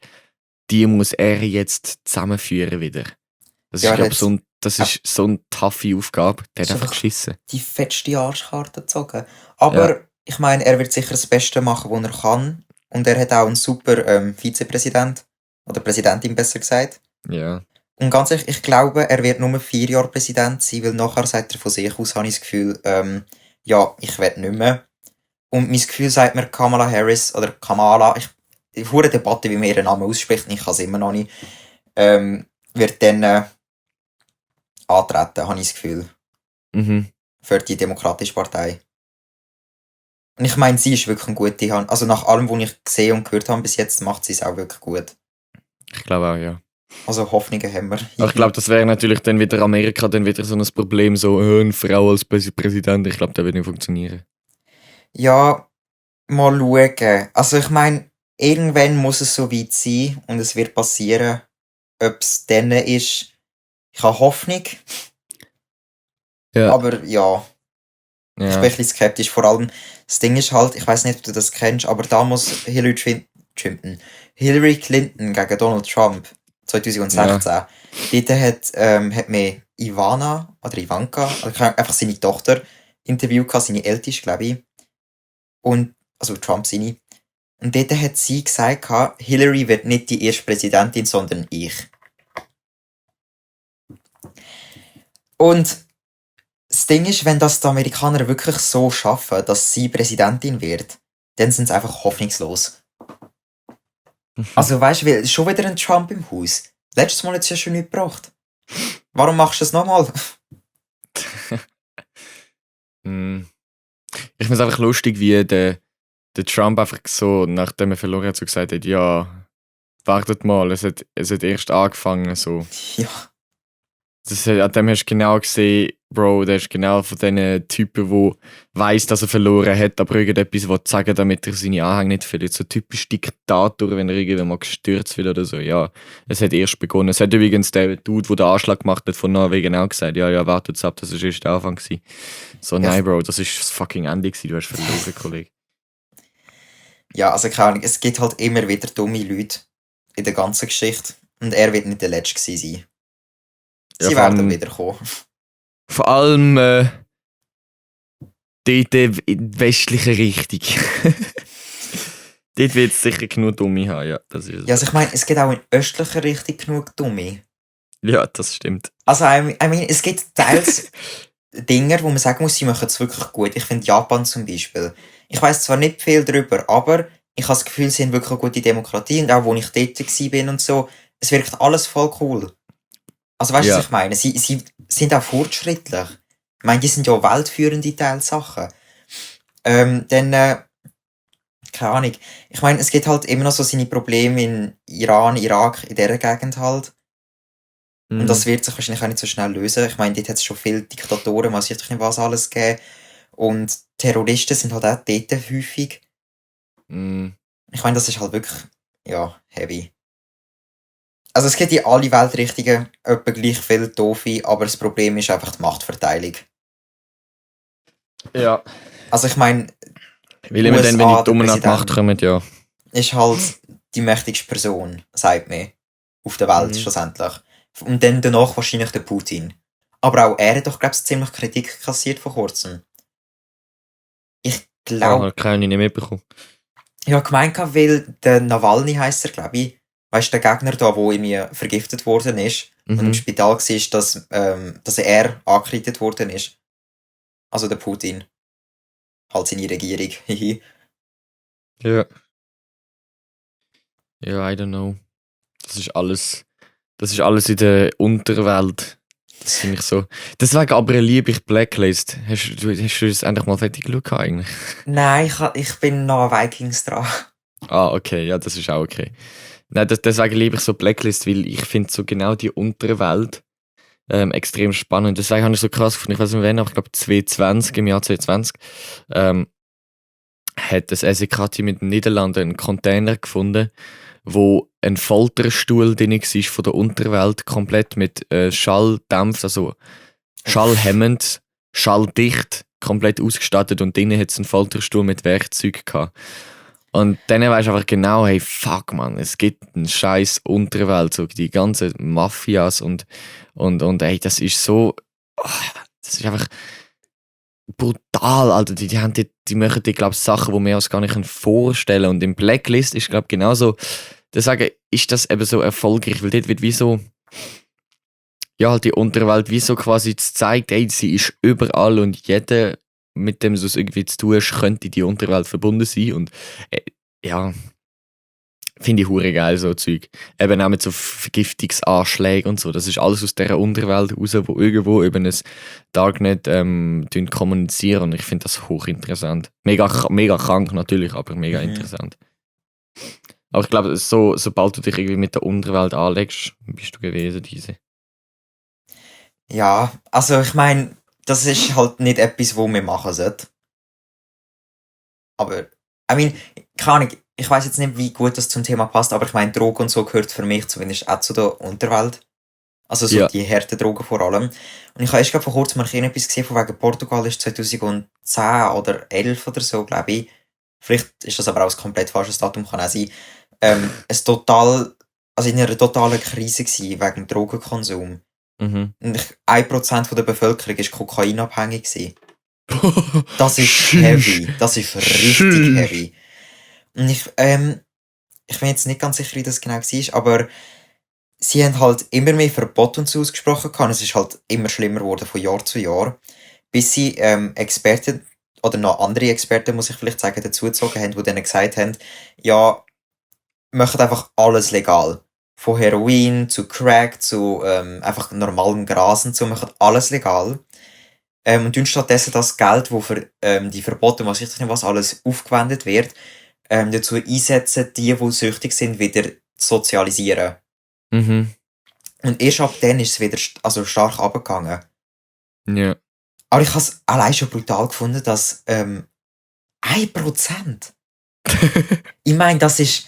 die muss er jetzt zusammenführen wieder. Das Ja, ist, er glaube hat das ist so eine taffe Aufgabe. Der hat ist einfach einfach geschissen. die fetteste Arschkarte gezogen. Aber Ja, ich meine, er wird sicher das Beste machen, was er kann. Und er hat auch einen super Vizepräsident. Oder Präsidentin, besser gesagt. ja. Und ganz ehrlich, ich glaube, er wird nur 4 Jahre Präsident sein, weil nachher sagt er von sich aus, habe ich das Gefühl, ja, ich will nicht mehr. Und mein Gefühl sagt mir Kamala Harris oder Kamala, ich hure Debatte, wie man ihren Namen ausspricht, und ich kann es immer noch nicht, wird dann antreten, habe ich das Gefühl, Mhm. für die Demokratische Partei. Und ich meine, sie ist wirklich eine gute Hand. Also nach allem, was ich gesehen und gehört habe bis jetzt, macht sie es auch wirklich gut. Ich glaube auch, ja. Also Hoffnungen haben wir. Aber ich glaube, das wäre natürlich dann wieder Amerika, dann wieder so ein Problem, so eine Frau als Präsident. Ich glaube, das wird nicht funktionieren. Ja, mal schauen. Also ich meine, irgendwann muss es so weit sein und es wird passieren. Ob es dann ist, ich habe Hoffnung, Ja. aber ja, ich bin ein Ja. bisschen skeptisch. Vor allem, das Ding ist halt, ich weiß nicht, ob du das kennst, aber damals Hillary Clinton gegen Donald Trump 2016. Dort hat mir Ivana oder Ivanka, also einfach seine Tochter, interviewt, seine älteste, glaube ich. Und, also Trump seine. Und dort hat sie gesagt, Hillary wird nicht die erste Präsidentin, sondern ich. Und das Ding ist, wenn das die Amerikaner wirklich so schaffen, dass sie Präsidentin wird, dann sind sie einfach hoffnungslos. Also weißt du, schon wieder ein Trump im Haus. Letztes Mal hat es ja schon nicht gebracht. Warum machst du es nochmal? Mm. Ich finde es einfach lustig, wie der Trump einfach so, nachdem er verloren hat, so gesagt hat, ja, wartet mal, es hat erst angefangen, so. Ja, An dem hast du genau gesehen, Bro, der ist genau von diesen Typen, der weiss, dass er verloren hat, aber irgendetwas will sagen, damit er seine Anhänger nicht verliert. So typisch Diktator, wenn er irgendwann mal gestürzt wird oder so. Ja, es hat erst begonnen. Es hat übrigens der Dude, der den Anschlag gemacht hat, von Norwegen auch gesagt, ja, wartet ab, das war erst der Anfang gewesen. So, Ja. nein, Bro, das ist das fucking Ende gewesen, du hast verloren, Kollege. ja, also keine Ahnung, es gibt halt immer wieder dumme Leute in der ganzen Geschichte. Und er wird nicht der Letzte gewesen sein. Ja, Sie vor werden allem- wieder kommen. Vor allem dort in die westliche Richtung. Dort wird es sicher genug Dumme haben, ja. Das ist es. Ja, also ich meine, es gibt auch in östlicher Richtung genug Dumme. Ja, das stimmt. Also, I mean, es gibt teils Dinge, wo man sagen muss, sie machen es wirklich gut. Ich finde Japan zum Beispiel. Ich weiß zwar nicht viel darüber, aber ich habe das Gefühl, sie haben wirklich eine gute Demokratie. Und auch, wo ich dort bin und so, es wirkt alles voll cool. Also weißt du, Ja. was ich meine? Sie sind auch fortschrittlich. Ich meine, die sind ja weltführende Teilsachen. Dann, keine Ahnung. Ich meine, es gibt halt immer noch so seine Probleme in Iran, Irak, in dieser Gegend halt. Und das wird sich wahrscheinlich auch nicht so schnell lösen. Ich meine, dort hat es schon viele Diktatoren, was ich nicht was alles gegeben. Und Terroristen sind halt auch dort häufig. Mm. Ich meine, das ist halt wirklich, ja, heavy. Also es gibt in alle Weltrichtungen etwa gleich viel Doofe, aber das Problem ist einfach die Machtverteilung. Ja. Also ich meine, Weil immer dann, wenn USA, die Dummen der an die Macht kommen, ja. ist halt die mächtigste Person, sagt man, auf der Welt Mhm. schlussendlich. Und dann danach wahrscheinlich der Putin. Aber auch er hat doch, glaube ich, ziemlich Kritik kassiert vor kurzem. Ich glaube, Keine nicht mitbekommen. ich habe gemeint, weil der Nawalny heisst er, glaube ich, weißt du, der Gegner da, der irgendwie vergiftet worden ist und im Mhm. Spital war, dass er angekreidet worden ist. Also der Putin. Halt seine Regierung. Ja. Ja, I don't know. Das ist alles in der Unterwelt. Das finde ich so. Deswegen aber liebe ich Blacklist. Hast du das endlich mal fertig geschaut eigentlich? Nein, ich bin noch an Vikings dran. Ah, okay, ja, das ist auch okay. Nein, deswegen liebe ich so Blacklist, weil ich finde so genau die Unterwelt extrem spannend. Deswegen habe ich so krass gefunden, ich weiß nicht wann, aber ich glaube 2020, im Jahr 2020, hat das SEK-Team in den Niederlanden einen Container gefunden, wo ein Folterstuhl drin war von der Unterwelt, komplett mit Schalldämpf, also schallhemmend, schalldicht, komplett ausgestattet und drinnen hat es einen Folterstuhl mit Werkzeug gehabt. Und dann weisst du einfach genau, hey, fuck man, es gibt eine scheiß Unterwelt, so die ganzen Mafias und hey, das ist so, das ist einfach brutal, Alter. Die machen die, glaube ich, Sachen, die wir uns gar nicht vorstellen können. Und im Blacklist ist, glaube ich, genauso, deswegen ist das eben so erfolgreich, weil dort wird wie so, ja, halt die Unterwelt wie so quasi zeigt, ey, sie ist überall und jeder, mit dem du es irgendwie zu tun hast, könnte die Unterwelt verbunden sein. Und ja, finde ich hure geil, so Zeug. Eben auch mit so Vergiftungsanschlägen und so. Das ist alles aus dieser Unterwelt raus, wo irgendwo über ein Darknet kommunizieren. Und ich finde das hochinteressant. Mega krank natürlich, aber mega interessant. Aber ich glaube, sobald du dich irgendwie mit der Unterwelt anlegst, bist du gewesen, diese. Ja, also ich meine, das ist halt nicht etwas, wo wir machen sollten. Aber, keine Ahnung, ich weiß jetzt nicht, wie gut das zum Thema passt, aber ich meine, Drogen und so gehört für mich zumindest auch zu der Unterwelt. Also so Ja. die harten Drogen vor allem. Und ich habe erst gerade vor kurzem mal etwas gesehen, von wegen Portugal ist 2010 oder 11 oder so, glaube ich. Vielleicht ist das aber auch ein komplett falsches Datum, kann auch sein. In einer totalen Krise gewesen, wegen dem Drogenkonsum. Mhm. Und 1% von der Bevölkerung war kokainabhängig gewesen. Das ist heavy. Das ist richtig heavy. Und ich bin jetzt nicht ganz sicher, wie das genau war, aber sie haben halt immer mehr Verbote und so ausgesprochen gehabt. Es ist halt immer schlimmer geworden von Jahr zu Jahr, bis sie Experten oder noch andere Experten, muss ich vielleicht sagen, dazugezogen haben, die denen gesagt haben, ja, macht einfach alles legal. Von Heroin zu Crack zu einfach normalem Gras und so, macht alles legal. Und tun stattdessen das Geld, das für die Verbote, was ich nicht was alles aufgewendet wird, dazu einsetzen, die süchtig sind, wieder zu sozialisieren. Mhm. Und erst ab dann ist es wieder stark runtergegangen. Ja. Aber ich habe es allein schon brutal gefunden, dass 1%. Ich meine, das ist.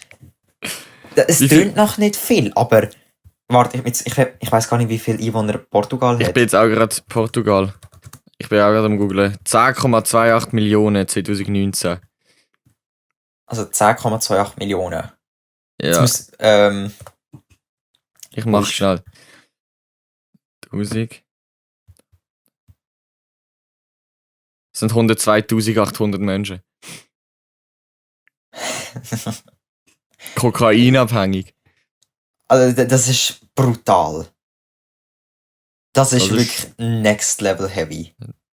Es tönt noch nicht viel, aber. Warte, ich weiß gar nicht, wie viele Einwohner Portugal hat. Ich bin jetzt auch gerade Portugal. Ich bin auch gerade am Googlen. 10,28 Millionen 2019. Also 10,28 Millionen. Ja. Muss, ich mach schnell. 1000. Das sind 102.800 Menschen. Kokainabhängig. Also das ist brutal. Das ist Das ist- wirklich next level heavy.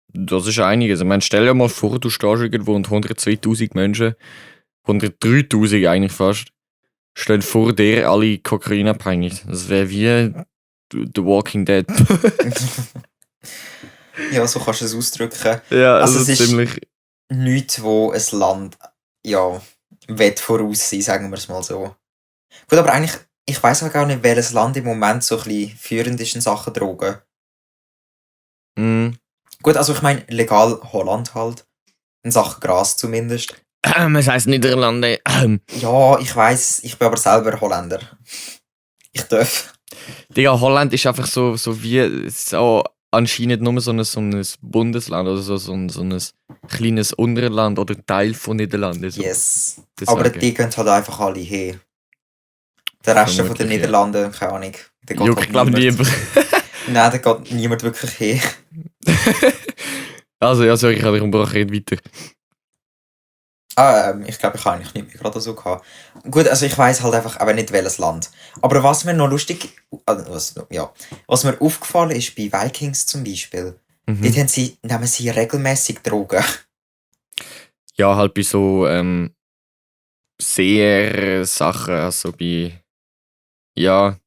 Das ist einiges. Ich meine, stell dir mal vor, du stehst irgendwo und 102.000 Menschen, 103.000 eigentlich fast, stehen vor dir alle kokainabhängig. Das wäre wie The Walking Dead. Ja, so kannst du es ausdrücken. Ja, Also also es ist- ziemlich. Nichts, wo ein Land will voraus sein, sagen wir es mal so. Gut, aber eigentlich, ich weiss auch gar nicht, welches Land im Moment so ein bisschen führend ist in Sachen Drogen. Mm. Gut, also ich meine, legal Holland halt. In Sachen Gras zumindest. Es heisst Niederlande. Ja, ich weiss, ich bin aber selber Holländer. Ich darf. Digga, Holland ist einfach so wie so anscheinend nur so ein Bundesland oder so ein kleines Unterland oder Teil von Niederlanden. So. Yes. Das Aber sagen. die gehen halt einfach alle her. Der Rest von den Vermutlich, ja. Niederlanden, keine Ahnung. Da geht Juckt, halt glaube ich, niemand. niemand. Nein, da geht niemand wirklich her. Also, ja, sorry, ich habe dich unterbrochen, red weiter. Ich glaube, ich habe eigentlich nicht mehr gerade so gehabt. Gut, also ich weiss halt einfach aber nicht welches Land. Aber was mir noch lustig, was mir aufgefallen ist bei Vikings zum Beispiel, dort nehmen sie regelmäßig Drogen. Ja, halt bei so sehr Sachen, also bei. Ja.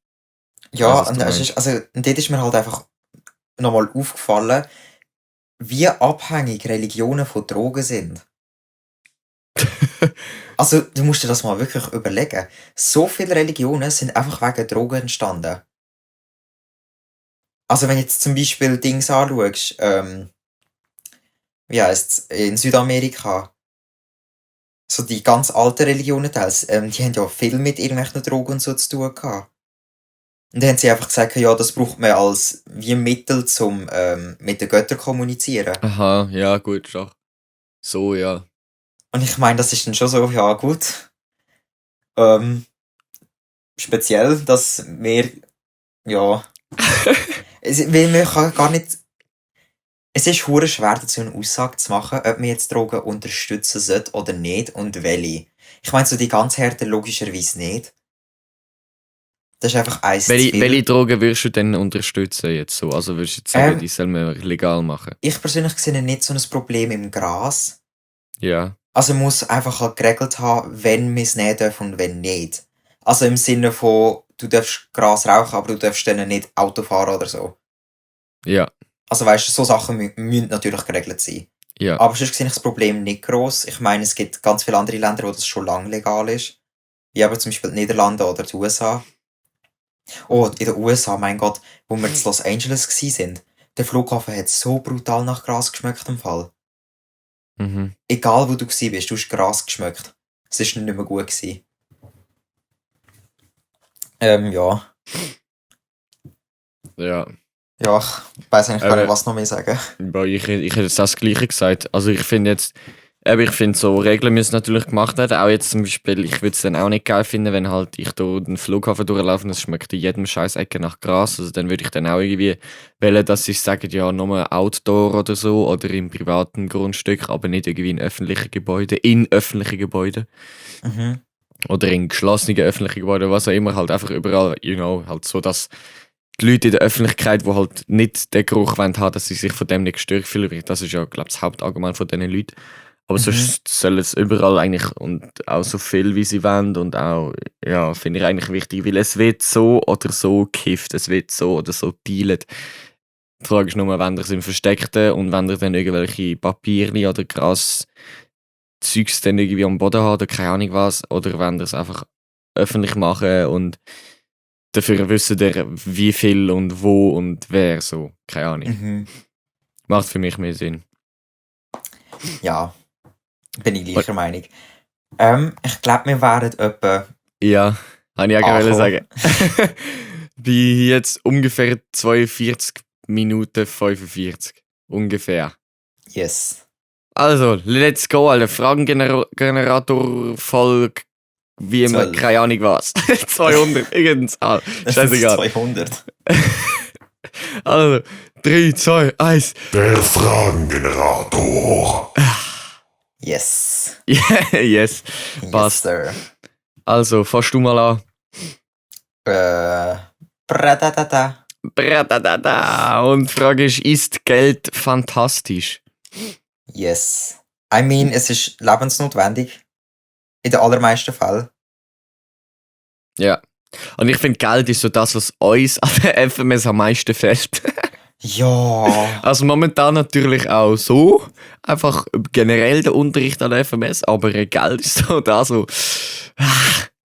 Ja, weiss, was und du es ist, also und dort ist mir halt einfach nochmal aufgefallen, wie abhängig Religionen von Drogen sind. Also, du musst dir das mal wirklich überlegen. So viele Religionen sind einfach wegen Drogen entstanden. Also, wenn du jetzt zum Beispiel Dings anschaust, wie heisst's, in Südamerika, so die ganz alten Religionen teils, die haben ja viel mit irgendwelchen Drogen und so zu tun gehabt. Und dann haben sie einfach gesagt, ja, das braucht man als wie Mittel zum mit den Göttern kommunizieren. Aha, ja, gut, doch. So, ja. Und ich meine, das ist dann schon so, ja gut. Speziell, dass wir, ja, weil man kann gar nicht, es ist hure schwer dazu eine Aussage zu machen, ob man jetzt Drogen unterstützen sollte oder nicht und welche. Ich meine, so die ganz Härte logischerweise nicht. Das ist einfach eins zu viel. Welche Drogen würdest du denn unterstützen jetzt so? Also würdest du jetzt sagen, die sollen wir legal machen? Ich persönlich sehe nicht so ein Problem im Gras. Ja. Also man muss einfach halt geregelt haben, wenn wir es nehmen dürfen und wenn nicht. Also im Sinne von, du darfst Gras rauchen, aber du darfst dann nicht Auto fahren oder so. Ja. Also weißt du, so Sachen müssen natürlich geregelt sein. Ja. Aber sonst sehe ich das Problem nicht gross. Ich meine, es gibt ganz viele andere Länder, wo das schon lange legal ist. Wie aber zum Beispiel die Niederlande oder die USA. Oh, in den USA, mein Gott, wo wir in Los Angeles sind. Der Flughafen hat so brutal nach Gras geschmeckt im Fall. Mhm. Egal wo du bist, du hast Gras geschmeckt. Es war nicht mehr gut gewesen. Ja. Ja. Ja, ich weiss eigentlich gar nicht, was noch mehr sagen. Ich hätte jetzt das Gleiche gesagt. Also ich finde jetzt, ich finde so Regeln müssen natürlich gemacht werden. Auch jetzt zum Beispiel, ich würde es dann auch nicht geil finden, wenn halt ich durch den Flughafen durchlaufe und es schmeckt in jedem scheiß Ecke nach Gras. Also dann würde ich dann auch irgendwie wählen, dass sie sagen, ja, nur Outdoor oder so oder im privaten Grundstück, aber nicht irgendwie in öffentlichen Gebäuden. Mhm. Oder in geschlossenen öffentlichen Gebäuden, was auch immer, halt einfach überall, halt so, dass die Leute in der Öffentlichkeit, die halt nicht den Geruch haben wollen, dass sie sich von dem nicht gestört fühlen. Das ist ja, glaube ich, das Hauptargument von diesen Leuten. Aber sonst sollen es überall eigentlich und auch so viel, wie sie wollen und auch, ja, finde ich eigentlich wichtig, weil es wird so oder so gekifft, es wird so oder so dealt. Die Frage ist nur, wenn ihr es im Versteckten und wenn ihr dann irgendwelche Papierli oder Gras Zeugs dann irgendwie am Boden haben oder keine Ahnung was, oder wenn ihr es einfach öffentlich machen und dafür wissen ihr, wie viel und wo und wer so. Keine Ahnung. Mhm. Macht für mich mehr Sinn. Ja, bin ich gleicher Meinung. Ich glaube, wir wären etwa... Ja, habe ich auch gerade Angekommen. sagen. Bei jetzt ungefähr 42 Minuten 45. Ungefähr. Yes. Also, let's go, Alter. Fragengenerator-Folge, wie immer, 12. keine Ahnung was. 200, irgendeine Zahl. Das ist Scheißegal. 200. Also, 3, 2, 1. Der Fragengenerator. Yes. Yes, Yes, passt. sir. Also, fasst du mal an. Bradadada. Bradadada. Und die Frage ist Geld fantastisch? Yes. I mean, es ist lebensnotwendig. In den allermeisten Fällen. Ja. Und ich finde, Geld ist so das, was uns an der FMS am meisten fehlt. Ja. Also momentan natürlich auch so. Einfach generell der Unterricht an der FMS. Aber Geld ist so da so.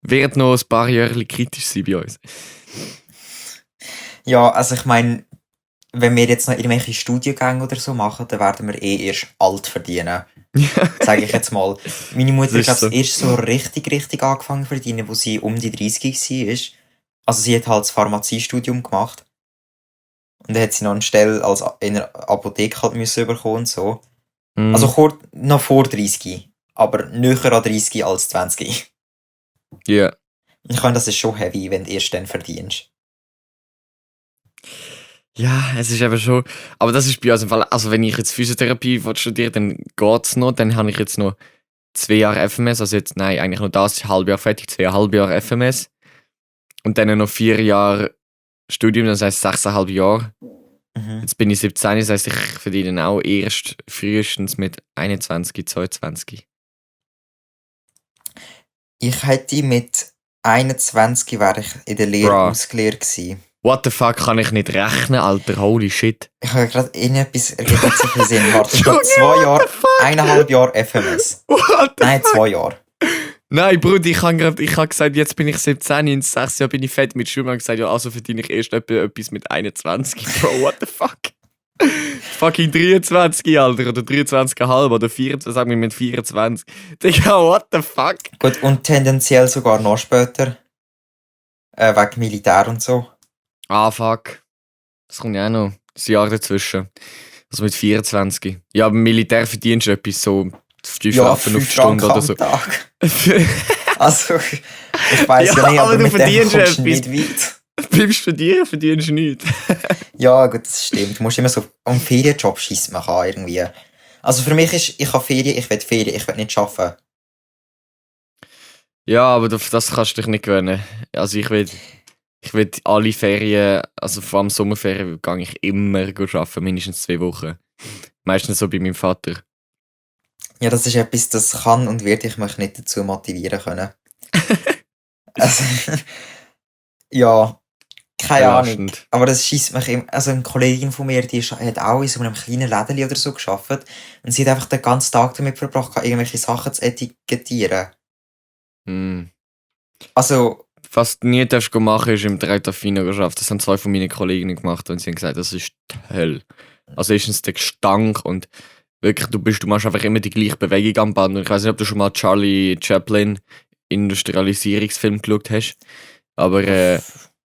Wird noch ein paar Jahre kritisch sein bei uns. Ja, also ich meine, wenn wir jetzt noch irgendwelche Studiengänge oder so machen, dann werden wir erst alt verdienen. Sage ich jetzt mal. Meine Mutter Das hat ist so. erst so richtig angefangen zu verdienen, wo sie um die 30 war. Also sie hat halt das Pharmaziestudium gemacht. Und dann hat sie noch eine Stelle in einer Apotheke halt müssen bekommen und so. Mm. Also noch vor 30, aber näher an 30 als 20. Ja. Ich meine, das ist schon heavy, wenn du erst dann verdienst. Ja, es ist eben schon. Aber das ist bei uns im Fall. Also, wenn ich jetzt Physiotherapie studiere, dann geht's noch. Dann habe ich jetzt noch 2 Jahre FMS. Also, jetzt, nein, eigentlich noch das halbe Jahr fertig, 2,5 Jahre FMS. Und dann noch 4 Jahre Studium, das heisst 6,5 Jahre. Mhm. Jetzt bin ich 17, das heisst, ich verdiene auch erst frühestens mit 21, 22. Ich hätte mit 21 wäre ich in der Lehre Bra. ausgelehrt gewesen. What the fuck, kann ich nicht rechnen, Alter, holy shit. Ich habe gerade irgendetwas ergibt nicht so viel Sinn. Warte, ich habe 2 Jahre, 1,5 Jahre FMS. What the Nein, 2 Jahre. Nein, Bruder, ich habe gesagt, jetzt bin ich 17, in 6 Jahren bin ich fett mit Schule. Ich habe gesagt, ja, also verdiene ich erst etwas mit 21. Bro, what the fuck? Fucking 23, Alter, oder 23,5 oder 24, sagen wir mit 24. Digga, what the fuck? Gut, und tendenziell sogar noch später. Wegen Militär und so. Ah, fuck. Das kommt ja auch noch. Das Jahr dazwischen. Also mit 24. Ja, beim Militär verdienst du etwas so 5 Waffen auf die Stunde oder so. Tag. Also, ich weiss ja nicht, aber du mit dem verdienst kommst du etwas. nicht weit. Beim Studieren verdienst du nichts. Ja, gut, das stimmt. Du musst immer so am Ferienjob schiessen man kann irgendwie. Also für mich ist, ich habe Ferien, ich will Ferien, ich will nicht arbeiten. Ja, aber das kannst du dich nicht gewöhnen. Also ich will alle Ferien, also vor allem Sommerferien, gehe ich immer arbeiten, mindestens 2 Wochen. Meistens so bei meinem Vater. Ja, das ist etwas, das kann und wird ich mich nicht dazu motivieren können. Also, ja, keine Ahnung. Belastend. Aber das schießt mich immer. Also eine Kollegin von mir, die hat auch in so einem kleinen Lädeli oder so gearbeitet und sie hat einfach den ganzen Tag damit verbracht, irgendwelche Sachen zu etikettieren. Hm. Also, Was du nie darfst machen, ist im Tretafino arbeiten. Das haben 2 von meinen Kolleginnen gemacht und sie haben gesagt, das ist die Hölle. Also erstens der Gestank und wirklich, du machst einfach immer die gleiche Bewegung am Band. Und ich weiß nicht, ob du schon mal Charlie Chaplin Industrialisierungsfilm geschaut hast, aber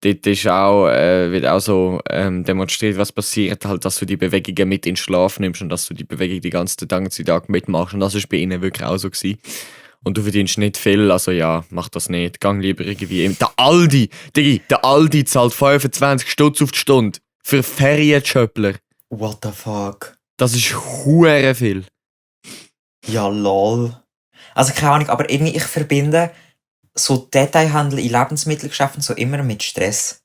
dort ist auch, wird auch so demonstriert, was passiert, halt, dass du die Bewegungen mit in den Schlaf nimmst und dass du die Bewegung die ganze Tag mitmachst. Und das ist bei ihnen wirklich auch so gewesen. Und du verdienst nicht viel, also ja, mach das nicht. Gang lieber irgendwie der Aldi, Digi, der Aldi zahlt 25 Stutz auf die Stunde für Ferienschöppler. what the fuck? Das ist hure viel. Ja, lol. Also keine Ahnung, aber irgendwie ich verbinde so Detailhandel in Lebensmittelgeschäften so immer mit Stress.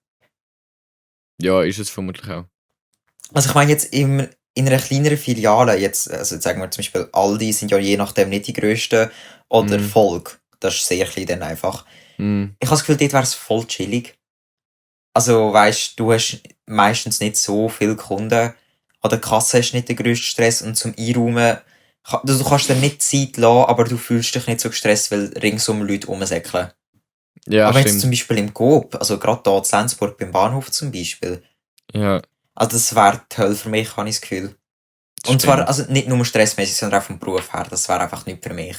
Ja, ist es vermutlich auch. Also ich meine jetzt in einer kleineren Filiale, jetzt, also jetzt sagen wir zum Beispiel Aldi sind ja je nachdem nicht die grössten oder Volk. Das ist sehr klein dann einfach. Mm. Ich habe das Gefühl, dort wäre es voll chillig. Also weißt du, hast meistens nicht so viele Kunden. An der Kasse hast du nicht den grössten Stress und zum Einräumen, du kannst dir nicht Zeit lassen, aber du fühlst dich nicht so gestresst, weil ringsum Leute rumsäckeln. Ja, aber wenn jetzt stimmt. zum Beispiel im Coop, also gerade da in Lenzburg beim Bahnhof zum Beispiel, Ja, also das wäre die Hölle für mich, habe ich das Gefühl. Und zwar also nicht nur stressmäßig, sondern auch vom Beruf her, das wäre einfach nicht für mich.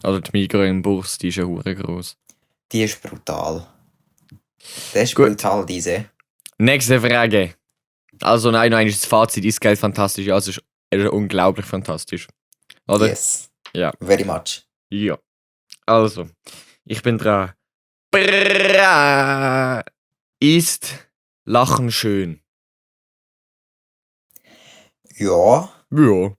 also die Migros in Burs, die ist ja hure gross. Die ist brutal. Das ist Gut. brutal, diese. Nächste Frage. Also nein, ist das Fazit, ist Geld fantastisch? Ja, es ist unglaublich fantastisch. Oder? Yes. Ja. Very much. Ja. Also, ich bin dran. Bra. Ist Lachen schön? Ja. Ja.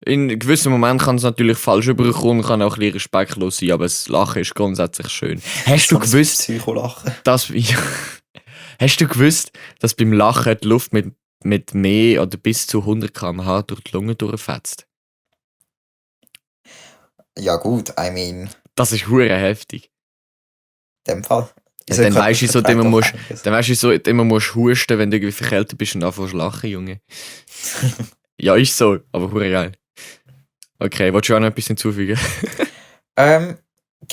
In gewissen Momenten kann es natürlich falsch überkommen, kann auch ein bisschen respektlos sein, aber das Lachen ist grundsätzlich schön. Hast du So ein gewusst, Psycholachen. dass hast du gewusst, dass beim Lachen die Luft mit mehr oder bis zu 100 km/h durch die Lunge durchfetzt? Ja gut, I mean, in Das ist hure heftig. dem Fall. Ja, dann weisst du so, dann weißt du so, immer musst husten, wenn du irgendwie verkältet bist und anfängst zu lachen, Junge. Ja, ist so, aber hure geil. Okay, willst du auch noch etwas hinzufügen? Keine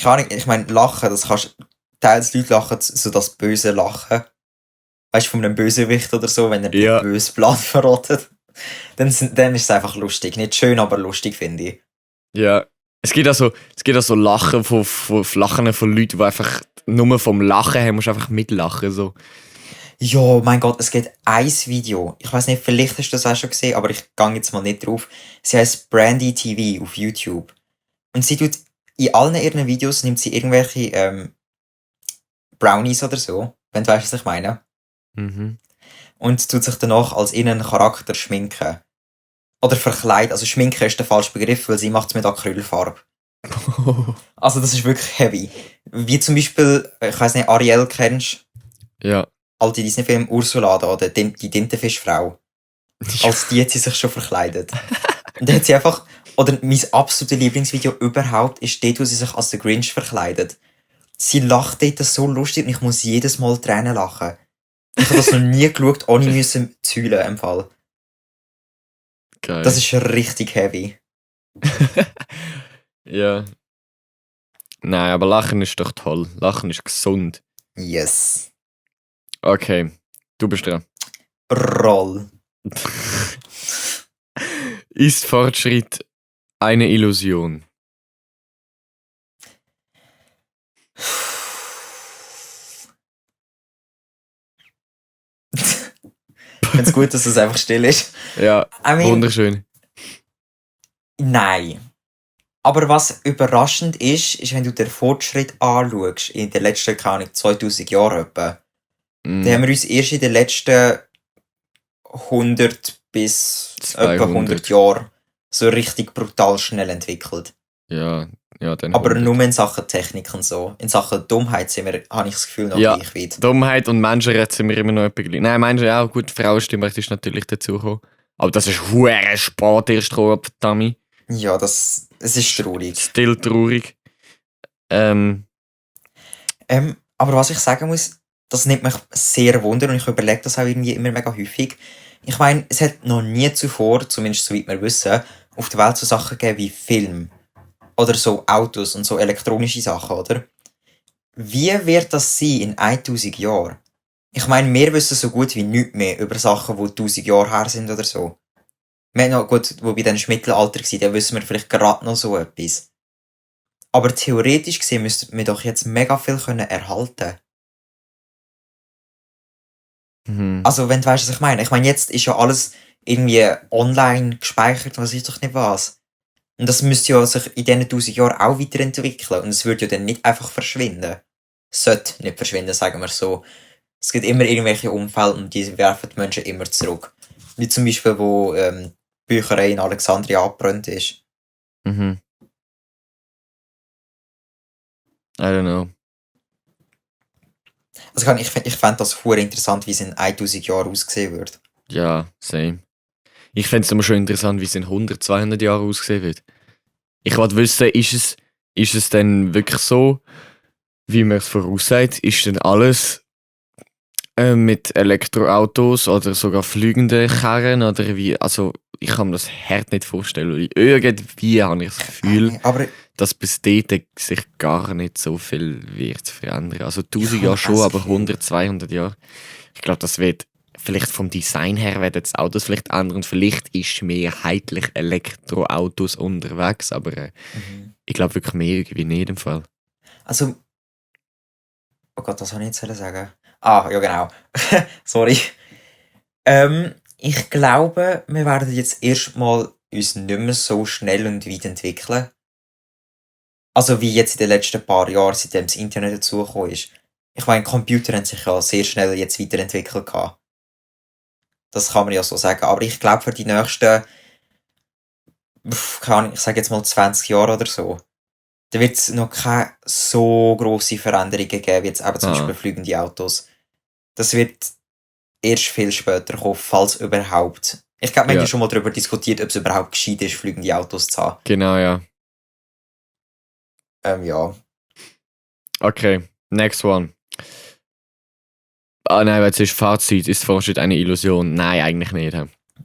Ahnung, ich meine, Lachen, das kannst teils Leute lachen, so das böse Lachen. Weißt du, von einem Bösewicht oder so, wenn er Ja. den bösen Plan verrottet. Dann ist es einfach lustig. Nicht schön, aber lustig, finde ich. Ja. Es gibt auch so Lachen von Lachen von Leuten, die einfach nur vom Lachen her musst du einfach mitlachen. So. Ja, mein Gott, es gibt ein Video. Ich weiß nicht, vielleicht hast du das auch schon gesehen, aber ich gehe jetzt mal nicht drauf. Sie heißt Brandy TV auf YouTube. Und sie tut in allen ihren Videos nimmt sie irgendwelche Brownies oder so, wenn du weißt, was ich meine. Mhm. Und tut sich danach als ihren Charakter schminken. Oder verkleidet. Also schminken ist der falsche Begriff, weil sie macht es mit Acrylfarbe. Also das ist wirklich heavy. Wie zum Beispiel, ich weiß nicht, Ariel kennst Ja. alte Disney-Film Ursula da, oder die Tintenfischfrau. Als die hat sie sich schon verkleidet. Und dann hat sie einfach, oder mein absolutes Lieblingsvideo überhaupt ist dort, wo sie sich als der Grinch verkleidet. Sie lacht dort so lustig und ich muss jedes Mal Tränen lachen. Ich habe das noch nie geschaut, ohne müssen zu heulen im Fall. Geil. Das ist richtig heavy. Ja. Nein, aber Lachen ist doch toll. Lachen ist gesund. Yes. Okay, du bist dran. Roll. Ist Fortschritt eine Illusion? Ich finde es gut, dass es einfach still ist. Ja, I mean, wunderschön. nein. Aber was überraschend ist, wenn du den Fortschritt anschaust, in den letzten, keine Ahnung, 2000 Jahren etwa, dann haben wir uns erst in den letzten 100 bis etwa 100 Jahren so richtig brutal schnell entwickelt. Ja, dann Aber 100. nur in Sachen Technik und so. In Sachen Dummheit sind wir, habe ich das Gefühl, noch Ja. gleich weit. Dummheit und Menschenrechte sind wir immer noch etwas gleich. Nein, Menschen auch gut, Frauenstimmrecht ist natürlich dazugekommen. Aber das ist verdammt spät erst gekommen, verdammt. Ja, es ist traurig. Still traurig. Aber was ich sagen muss, das nimmt mich sehr wunder und ich überlege das auch irgendwie immer mega häufig. Ich meine, es hat noch nie zuvor, zumindest soweit wir wissen, auf der Welt so Sachen gegeben wie Film oder so Autos und so elektronische Sachen, oder? Wie wird das sein in 1000 Jahren? Ich meine, wir wissen so gut wie nichts mehr über Sachen, die 1000 Jahre her sind oder so. Wir haben noch, gut, wo bei dann im Mittelalter war, da wissen wir vielleicht gerade noch so etwas. Aber theoretisch gesehen müssten wir doch jetzt mega viel erhalten können. Mhm. Also, wenn du weißt, was ich meine. Ich meine, jetzt ist ja alles irgendwie online gespeichert, was ich doch nicht was. Und das müsste ja sich in diesen 1000 Jahren auch weiterentwickeln. Und es würde ja dann nicht einfach verschwinden. Sollte nicht verschwinden, sagen wir so. Es gibt immer irgendwelche Unfälle und die werfen die Menschen immer zurück. Wie zum Beispiel, wo die Bücherei in Alexandria abgebrannt ist. Mhm. I don't know. Also ich fände das voll interessant, wie es in 1000 Jahren aussehen würde. Ja, same. Ich fände es immer schon interessant, wie es in 100, 200 Jahren aussehen wird. Ich wollte wissen, ist es denn wirklich so, wie man es voraussagt? Ist denn alles mit Elektroautos oder sogar fliegenden Karren oder wie? Also ich kann mir das hart nicht vorstellen. Weil irgendwie habe ich das Gefühl, Aber dass bis dort sich gar nicht so viel wird verändern. Also 1000 Ja, Jahre schon, das aber Gefühl. 100, 200 Jahre. Ich glaube, das wird vielleicht vom Design her werden die Autos vielleicht ändern und vielleicht ist mehrheitlich Elektroautos unterwegs, aber ich glaube wirklich mehr irgendwie nicht im Fall. Also, oh Gott, was soll ich jetzt sagen? Ah, ja genau. Sorry. Ich glaube, wir werden jetzt erstmal uns nicht mehr so schnell und weit entwickeln. Also wie jetzt in den letzten paar Jahren, seitdem das Internet dazugekommen ist. Ich meine, Computer haben sich ja sehr schnell jetzt weiterentwickelt gehabt. Das kann man ja so sagen. Aber ich glaube, für die nächsten, keine Ahnung, ich sage jetzt mal 20 Jahre oder so, da wird es noch keine so grosse Veränderungen geben, wie jetzt eben zum Beispiel fliegende Autos. Das wird erst viel später kommen, falls überhaupt. Ich glaube, wir haben ja schon mal darüber diskutiert, ob es überhaupt gescheit ist, fliegende Autos zu haben. Genau, ja. Ja. Okay, next one. Ah nein, jetzt ist Fazit. Ist Fortschritt eine Illusion? Nein, eigentlich nicht.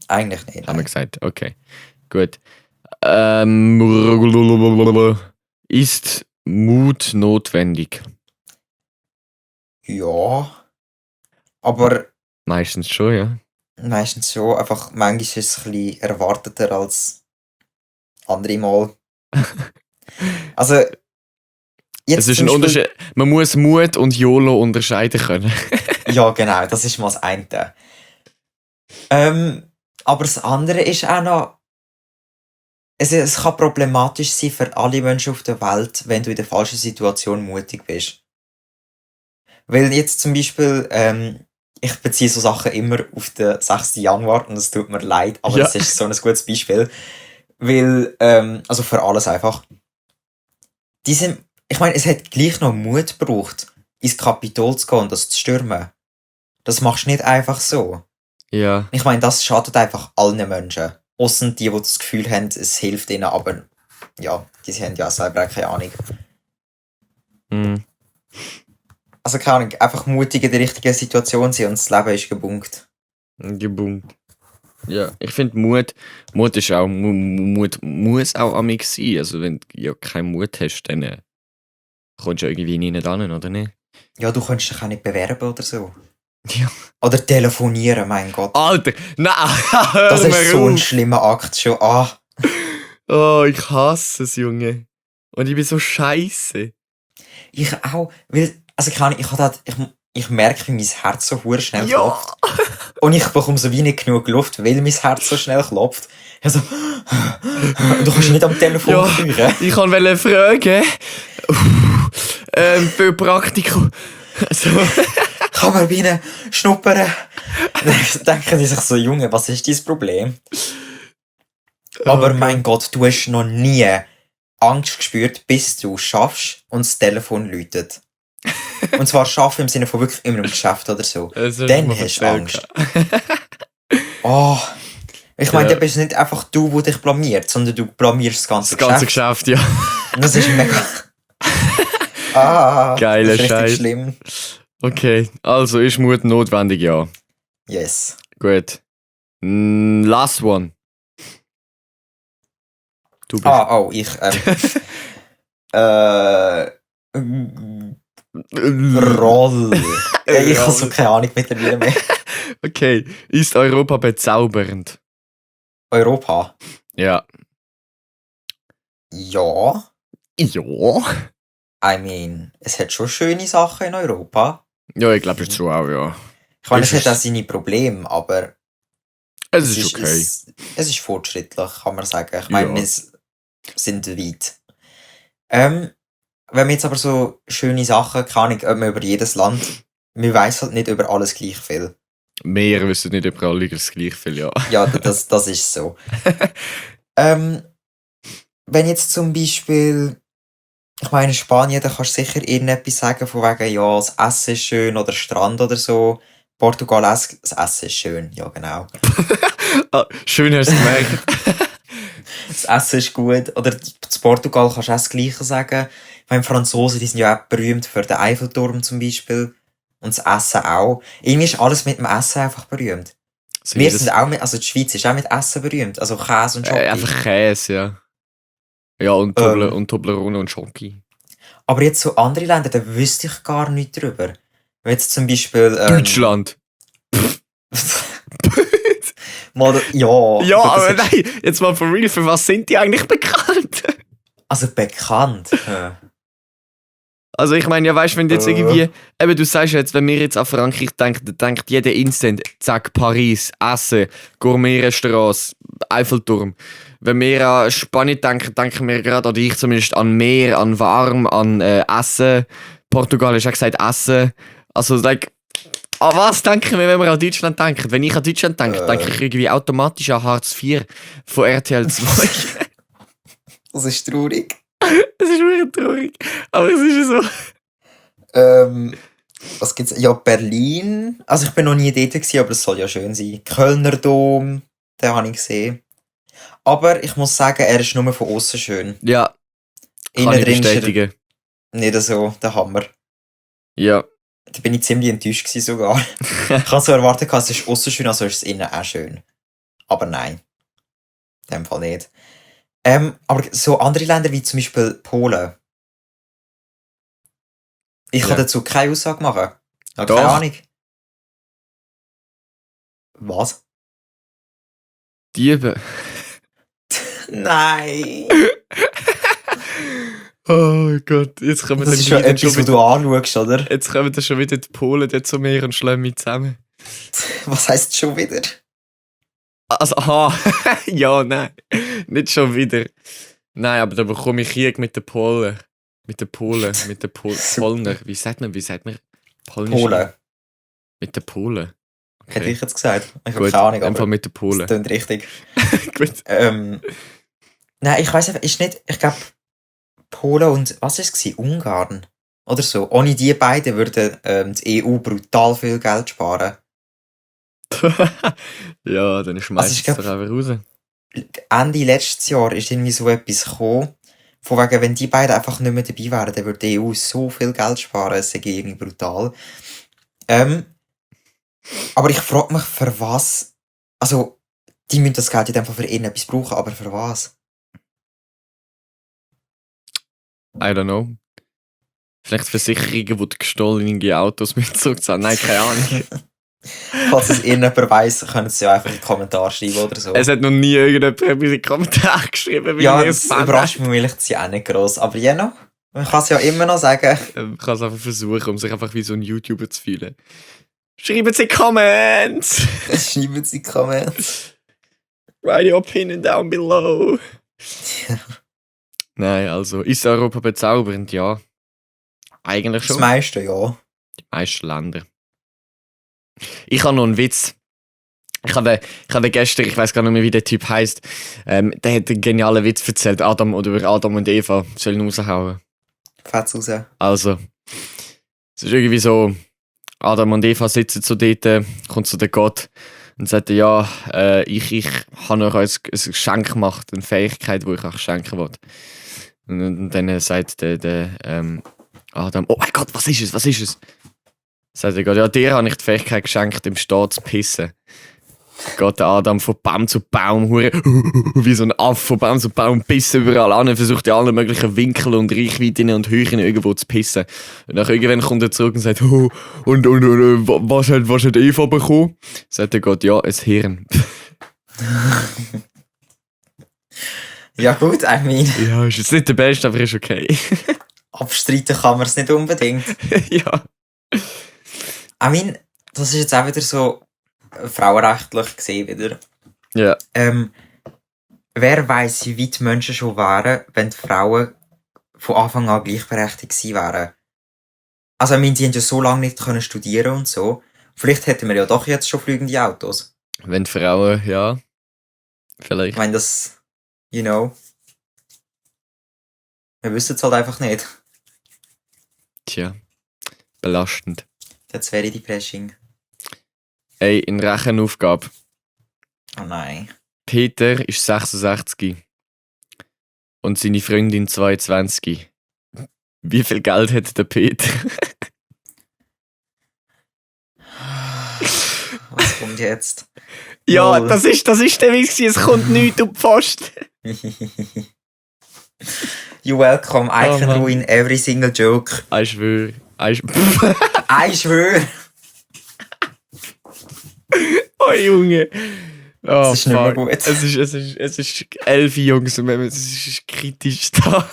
Eigentlich nicht. Haben wir gesagt. Okay, gut. Ist Mut notwendig? Ja. Aber Meistens schon, ja. meistens schon. Einfach, manchmal ist es ein bisschen erwarteter als andere Mal. Also, jetzt Es ist ein Unterschied. Man muss Mut und YOLO unterscheiden können. Ja, genau, das ist mal das eine. Aber das andere ist auch noch, es kann problematisch sein für alle Menschen auf der Welt, wenn du in der falschen Situation mutig bist. Weil jetzt zum Beispiel, ich beziehe so Sachen immer auf den 6. Januar und es tut mir leid, aber das ist so ein gutes Beispiel. Weil, also für alles einfach. Ich meine, es hat gleich noch Mut gebraucht, ins Kapitol zu gehen und das zu stürmen. Das machst du nicht einfach so. Ja. Ich meine, das schadet einfach allen Menschen. Ausser die das Gefühl haben, es hilft ihnen, aber ja, die haben ja selber auch keine Ahnung. Mhm. Also keine Ahnung, einfach mutig in der richtigen Situation sein und das Leben ist gebunkt. Gebummt. Ja, ich finde Mut ist auch, Mut muss auch amig sein. Also wenn du ja keinen Mut hast, dann kommst du ja irgendwie nicht an, oder nicht? Ja, du kannst dich auch nicht bewerben oder so. Ja. Oder telefonieren, mein Gott. Alter, nein, Das hör ist mir so ein auf. schlimmer Akt schon. Ah, Oh, ich hasse es, Junge. Und ich bin so scheiße. ich auch. Weil, also keine Ahnung, ich merke, wie mein Herz so hure schnell Ja. klopft. Und ich bekomme so wie nicht genug Luft, weil mein Herz so schnell klopft. Also, du kannst nicht am Telefon Ja, führen. ich wollte fragen, für Praktikum. Also, Kann man bei ihnen schnuppern? Dann denken die sich so, Junge, was ist dein Problem? Aber mein Gott, du hast noch nie Angst gespürt, bis du schaffst und das Telefon läutet. Und zwar schaffen im Sinne von wirklich in einem Geschäft oder so. das hast Dann mir hast du erzählt. Angst. Oh. Ich meine, Ja. da bist nicht einfach du, der dich blamiert, sondern du blamierst das ganze Das ganze Geschäft. Geschäft, ja. Und das ist mega... Geiler das ist richtig Scheiß. schlimm. Okay, also ist Mut notwendig, ja. Yes. Gut. Last one. Du bist. Ich, Roll. Ja, ich habe so keine Ahnung mittlerweile mehr. Okay, ist Europa bezaubernd? Europa. Ja. Ja. Ja. I mean, es hat schon schöne Sachen in Europa. Ja, ich glaube schon auch, ja. Ich meine, es Ist hat auch es- seine Probleme, aber Es ist okay. es ist fortschrittlich, kann man sagen. Ich meine, Ja. wir sind weit. Wenn wir jetzt aber so schöne Sachen, keine Ahnung, ob man über jedes Land, wir weiss halt nicht über alles gleich viel. Wir wissen nicht über alle das gleich viel, ja. Ja, das ist so. Wenn jetzt zum Beispiel, ich meine, in Spanien, da kannst du sicher irgendetwas sagen, von wegen, ja, das Essen ist schön oder Strand oder so. Portugal, das Essen ist schön, ja, genau. Schön hast du gemerkt. Das Essen ist gut. Oder zu Portugal kannst du auch das Gleiche sagen. Ich meine, Franzosen, die sind ja auch berühmt für den Eiffelturm zum Beispiel. Und das Essen auch. Irgendwie ist alles mit dem Essen einfach berühmt. Wir sind auch mit, also die Schweiz ist auch mit Essen berühmt. Also Käse und Schoki. Einfach Käse, ja. Ja, und Toblerone und Schoki. Aber jetzt so andere Länder, da wüsste ich gar nichts drüber. Wenn jetzt zum Beispiel... Deutschland. Ja, Ja, gut, das aber ist- nein, jetzt mal for real, für was sind die eigentlich bekannt? Also bekannt. Ja. Also ich meine, ja, weißt du, wenn du jetzt Äh. irgendwie, eben du sagst jetzt, wenn wir jetzt an Frankreich denken, dann denkt jeder instant, zack, Paris, Essen, Gourmet-Restaurants, Eiffelturm. Wenn wir an Spanien denken, denken wir gerade, oder ich zumindest, an Meer, an warm, an Essen. Portugal ist auch gesagt Essen. Also, like, an was denken wir, wenn wir an Deutschland denken? Wenn ich an Deutschland denke, denke ich irgendwie automatisch an Hartz IV von RTL 2. Das ist traurig. Es ist wirklich traurig, aber es ist so. Was gibt's? Ja, Berlin. Also ich bin noch nie dort gewesen, aber es soll ja schön sein. Kölner Dom, den habe ich gesehen. Aber ich muss sagen, er ist nur von außen schön. Ja, kann Innen ich drin ist er bestätigen. nicht so der Hammer. Ja. Da bin ich ziemlich enttäuscht gewesen sogar. Ich habe so erwartet, es ist außen schön, also ist es innen auch schön. Aber nein. In dem Fall nicht. Aber so andere Länder wie zum Beispiel Polen. Ich Ja. kann dazu keine Aussage machen. Ich habe Doch. keine Ahnung. Was? Diebe. Nein! Oh Gott, jetzt kommen Das dann ist schon wieder etwas, was du anschaust, oder? Jetzt kommen dann schon wieder die Polen dort zu mir und schlagen mich zusammen. Was heisst schon wieder? Also, aha, ja, nein, nicht schon wieder. Nein, aber da bekomme ich Krieg mit den Polen. Mit den Polen, mit den Polner. Wie sagt man? Polnisch? Polen. Mit den Polen. Hätte Okay. ich jetzt gesagt. Ich habe Gut, keine Ahnung, einfach aber mit den das Polen. klingt richtig. Gut. Nein, ich weiss einfach, ist nicht, ich glaube, Polen und, was ist es? Ungarn? Oder so. Ohne die beiden würde die EU brutal viel Geld sparen. Ja, dann schmeißt Also ich es glaub- doch einfach raus. Ende letztes Jahr ist irgendwie so etwas gekommen, Von wegen, wenn die beiden einfach nicht mehr dabei wären, dann würde die EU so viel Geld sparen, es ist irgendwie brutal. Aber ich frage mich, für was? Also, die müssen das Geld in dem Fall für irgendetwas brauchen, aber für was? I don't know. Vielleicht Versicherungen, die gestohlene Autos mit zurückzahlen. Nein, keine Ahnung. Falls es irgendjemand weiss, können sie ja einfach in die Kommentare schreiben oder so. Es hat noch nie irgendjemand in die Kommentare geschrieben, wie Ja, wir das es fanden. überrascht mich vielleicht sie auch nicht gross. Aber man kann es ja immer noch sagen. Man kann es einfach versuchen, um sich einfach wie so ein YouTuber zu fühlen. Schreiben Sie Comments! Schreiben sie Comments. Write your opinion down below. Nein, also, ist Europa bezaubernd? Ja. Eigentlich Das schon. meiste, ja. Die meisten Länder. Ich habe noch einen Witz. Ich habe gestern, ich weiß gar nicht mehr, wie der Typ heisst, der hat einen genialen Witz erzählt, über Adam und Eva. Sollen raushauen. Fett's raus. Also, es ist irgendwie so, Adam und Eva sitzen so dort, kommt so der Gott und sagt, ja, ich habe euch ein Geschenk gemacht, eine Fähigkeit, die ich euch schenken will. Und dann sagt der Adam, oh mein Gott, was ist es? Sagt der Gott, ja, dir habe ich die Fähigkeit geschenkt, im Stehen zu pissen. Geht der Adam von Baum zu Baum, wie so ein Affe von Baum zu Baum, pissen überall an, versucht in alle möglichen Winkel und Reichweiten und Höhen irgendwo zu pissen. Und dann irgendwann kommt er zurück und sagt, oh, und was hat Eva bekommen? Sagt der Gott, ja, ein Hirn. Ja gut, I mean, Ja, ist jetzt nicht der Beste, aber ist okay. abstreiten kann man es nicht unbedingt. Ja. I mean, das ist jetzt auch wieder so frauenrechtlich gesehen wieder. Ja. Wer weiss, wie weit die Menschen schon wären, wenn die Frauen von Anfang an gleichberechtigt gewesen wären. Also, ich meine, die haben ja so lange nicht können studieren und so. Vielleicht hätten wir ja doch jetzt schon fliegende Autos. Wenn die Frauen, ja. Ich Vielleicht. meine, das, you know. Wir wissen es halt einfach nicht. Tja. Belastend. That's very depressing. Ey, in Rechenaufgabe. Oh nein. Peter ist 66 und seine Freundin 22. Wie viel Geld hat der Peter? Was kommt jetzt? Ja, Null. das ist der Witz, es kommt nichts auf die Post. You're welcome. I Oh can Mann. ruin every single joke. Ich schwöre. Ich schwöre. Oh Junge. Oh, Das ist nicht mehr fuck. gut. Es ist 11 Jungs und es ist kritisch da.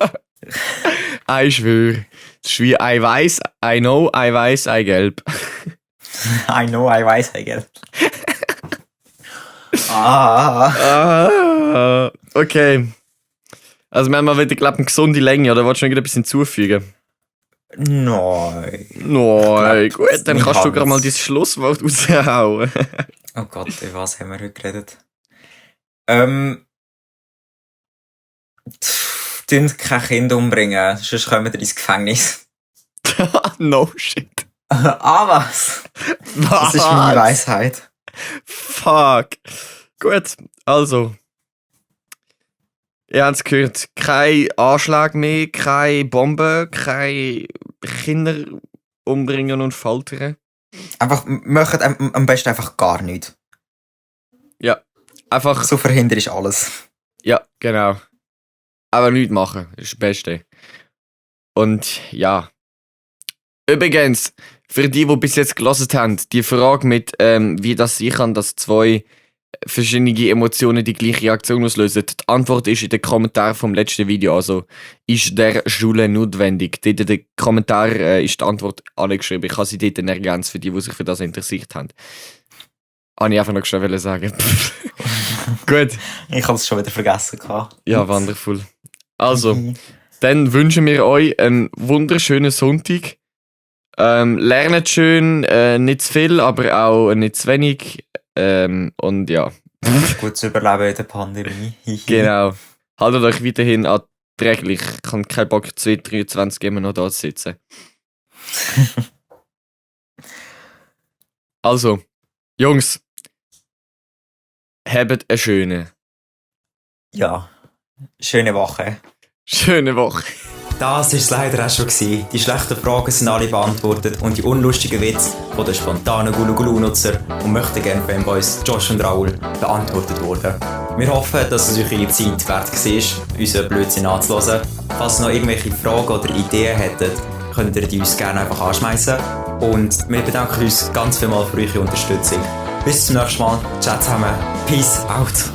Ich schwöre. Das ist wie I weiß, I know, I weiß, I gelb. I know, I weiß, I get. Ah. Okay. Also wir haben mal wieder, glaube ich, eine gesunde Länge, oder wolltest du noch irgendetwas hinzufügen? Nein. Nein, gut, dann wir kannst du haben's. gerade mal dein Schlusswort raushauen. Oh Gott, über was haben wir heute geredet? Tun kein Kind umbringen, sonst kommen wir ins Gefängnis. No shit. Was? Das ist meine Weisheit. Fuck. Gut, also. Ihr habt es gehört, kein Anschlag mehr, keine Bomben, keine Kinder umbringen und foltern. Einfach, macht am besten einfach gar nichts. Einfach, So verhindert ist alles. ja, genau. Aber nichts machen, das ist das Beste. Und ja. Übrigens, für die bis jetzt gelassen haben, die Frage mit, wie das sein kann, dass zwei verschiedene Emotionen die gleiche Reaktion auslösen. Die Antwort ist in den Kommentaren vom letzten Video. Also, ist der Schule notwendig? Dort in den Kommentaren ist die Antwort angeschrieben. Ich habe sie dort ergänzt für die sich für das interessiert haben. Habe ich einfach noch schnell sagen. Gut. Ich habe es schon wieder vergessen. Ja, wonderful. Also, dann wünschen wir euch einen wunderschönen Sonntag. Lernt schön, nicht zu viel, aber auch nicht zu wenig. Und ja, Gut zu überleben in der Pandemie. genau. Haltet euch weiterhin erträglich. Ich habe keinen Bock, 2:23 immer noch da zu sitzen. Also, Jungs, habt eine schöne. Ja. Schöne Woche. Schöne Woche. Das war es leider auch schon gewesen. Die schlechten Fragen sind alle beantwortet und die unlustigen Witze von den spontanen Gulu-Gulu-Nutzer und möchten gerne Fanboys Josh und Raoul beantwortet wurden. Wir hoffen, dass es euch ihre Zeit wert war, unseren Blödsinn anzuhören. Falls ihr noch irgendwelche Fragen oder Ideen hättet, könnt ihr die uns gerne einfach anschmeißen. Und wir bedanken uns ganz vielmals für eure Unterstützung. Bis zum nächsten Mal. Ciao zusammen. Peace out.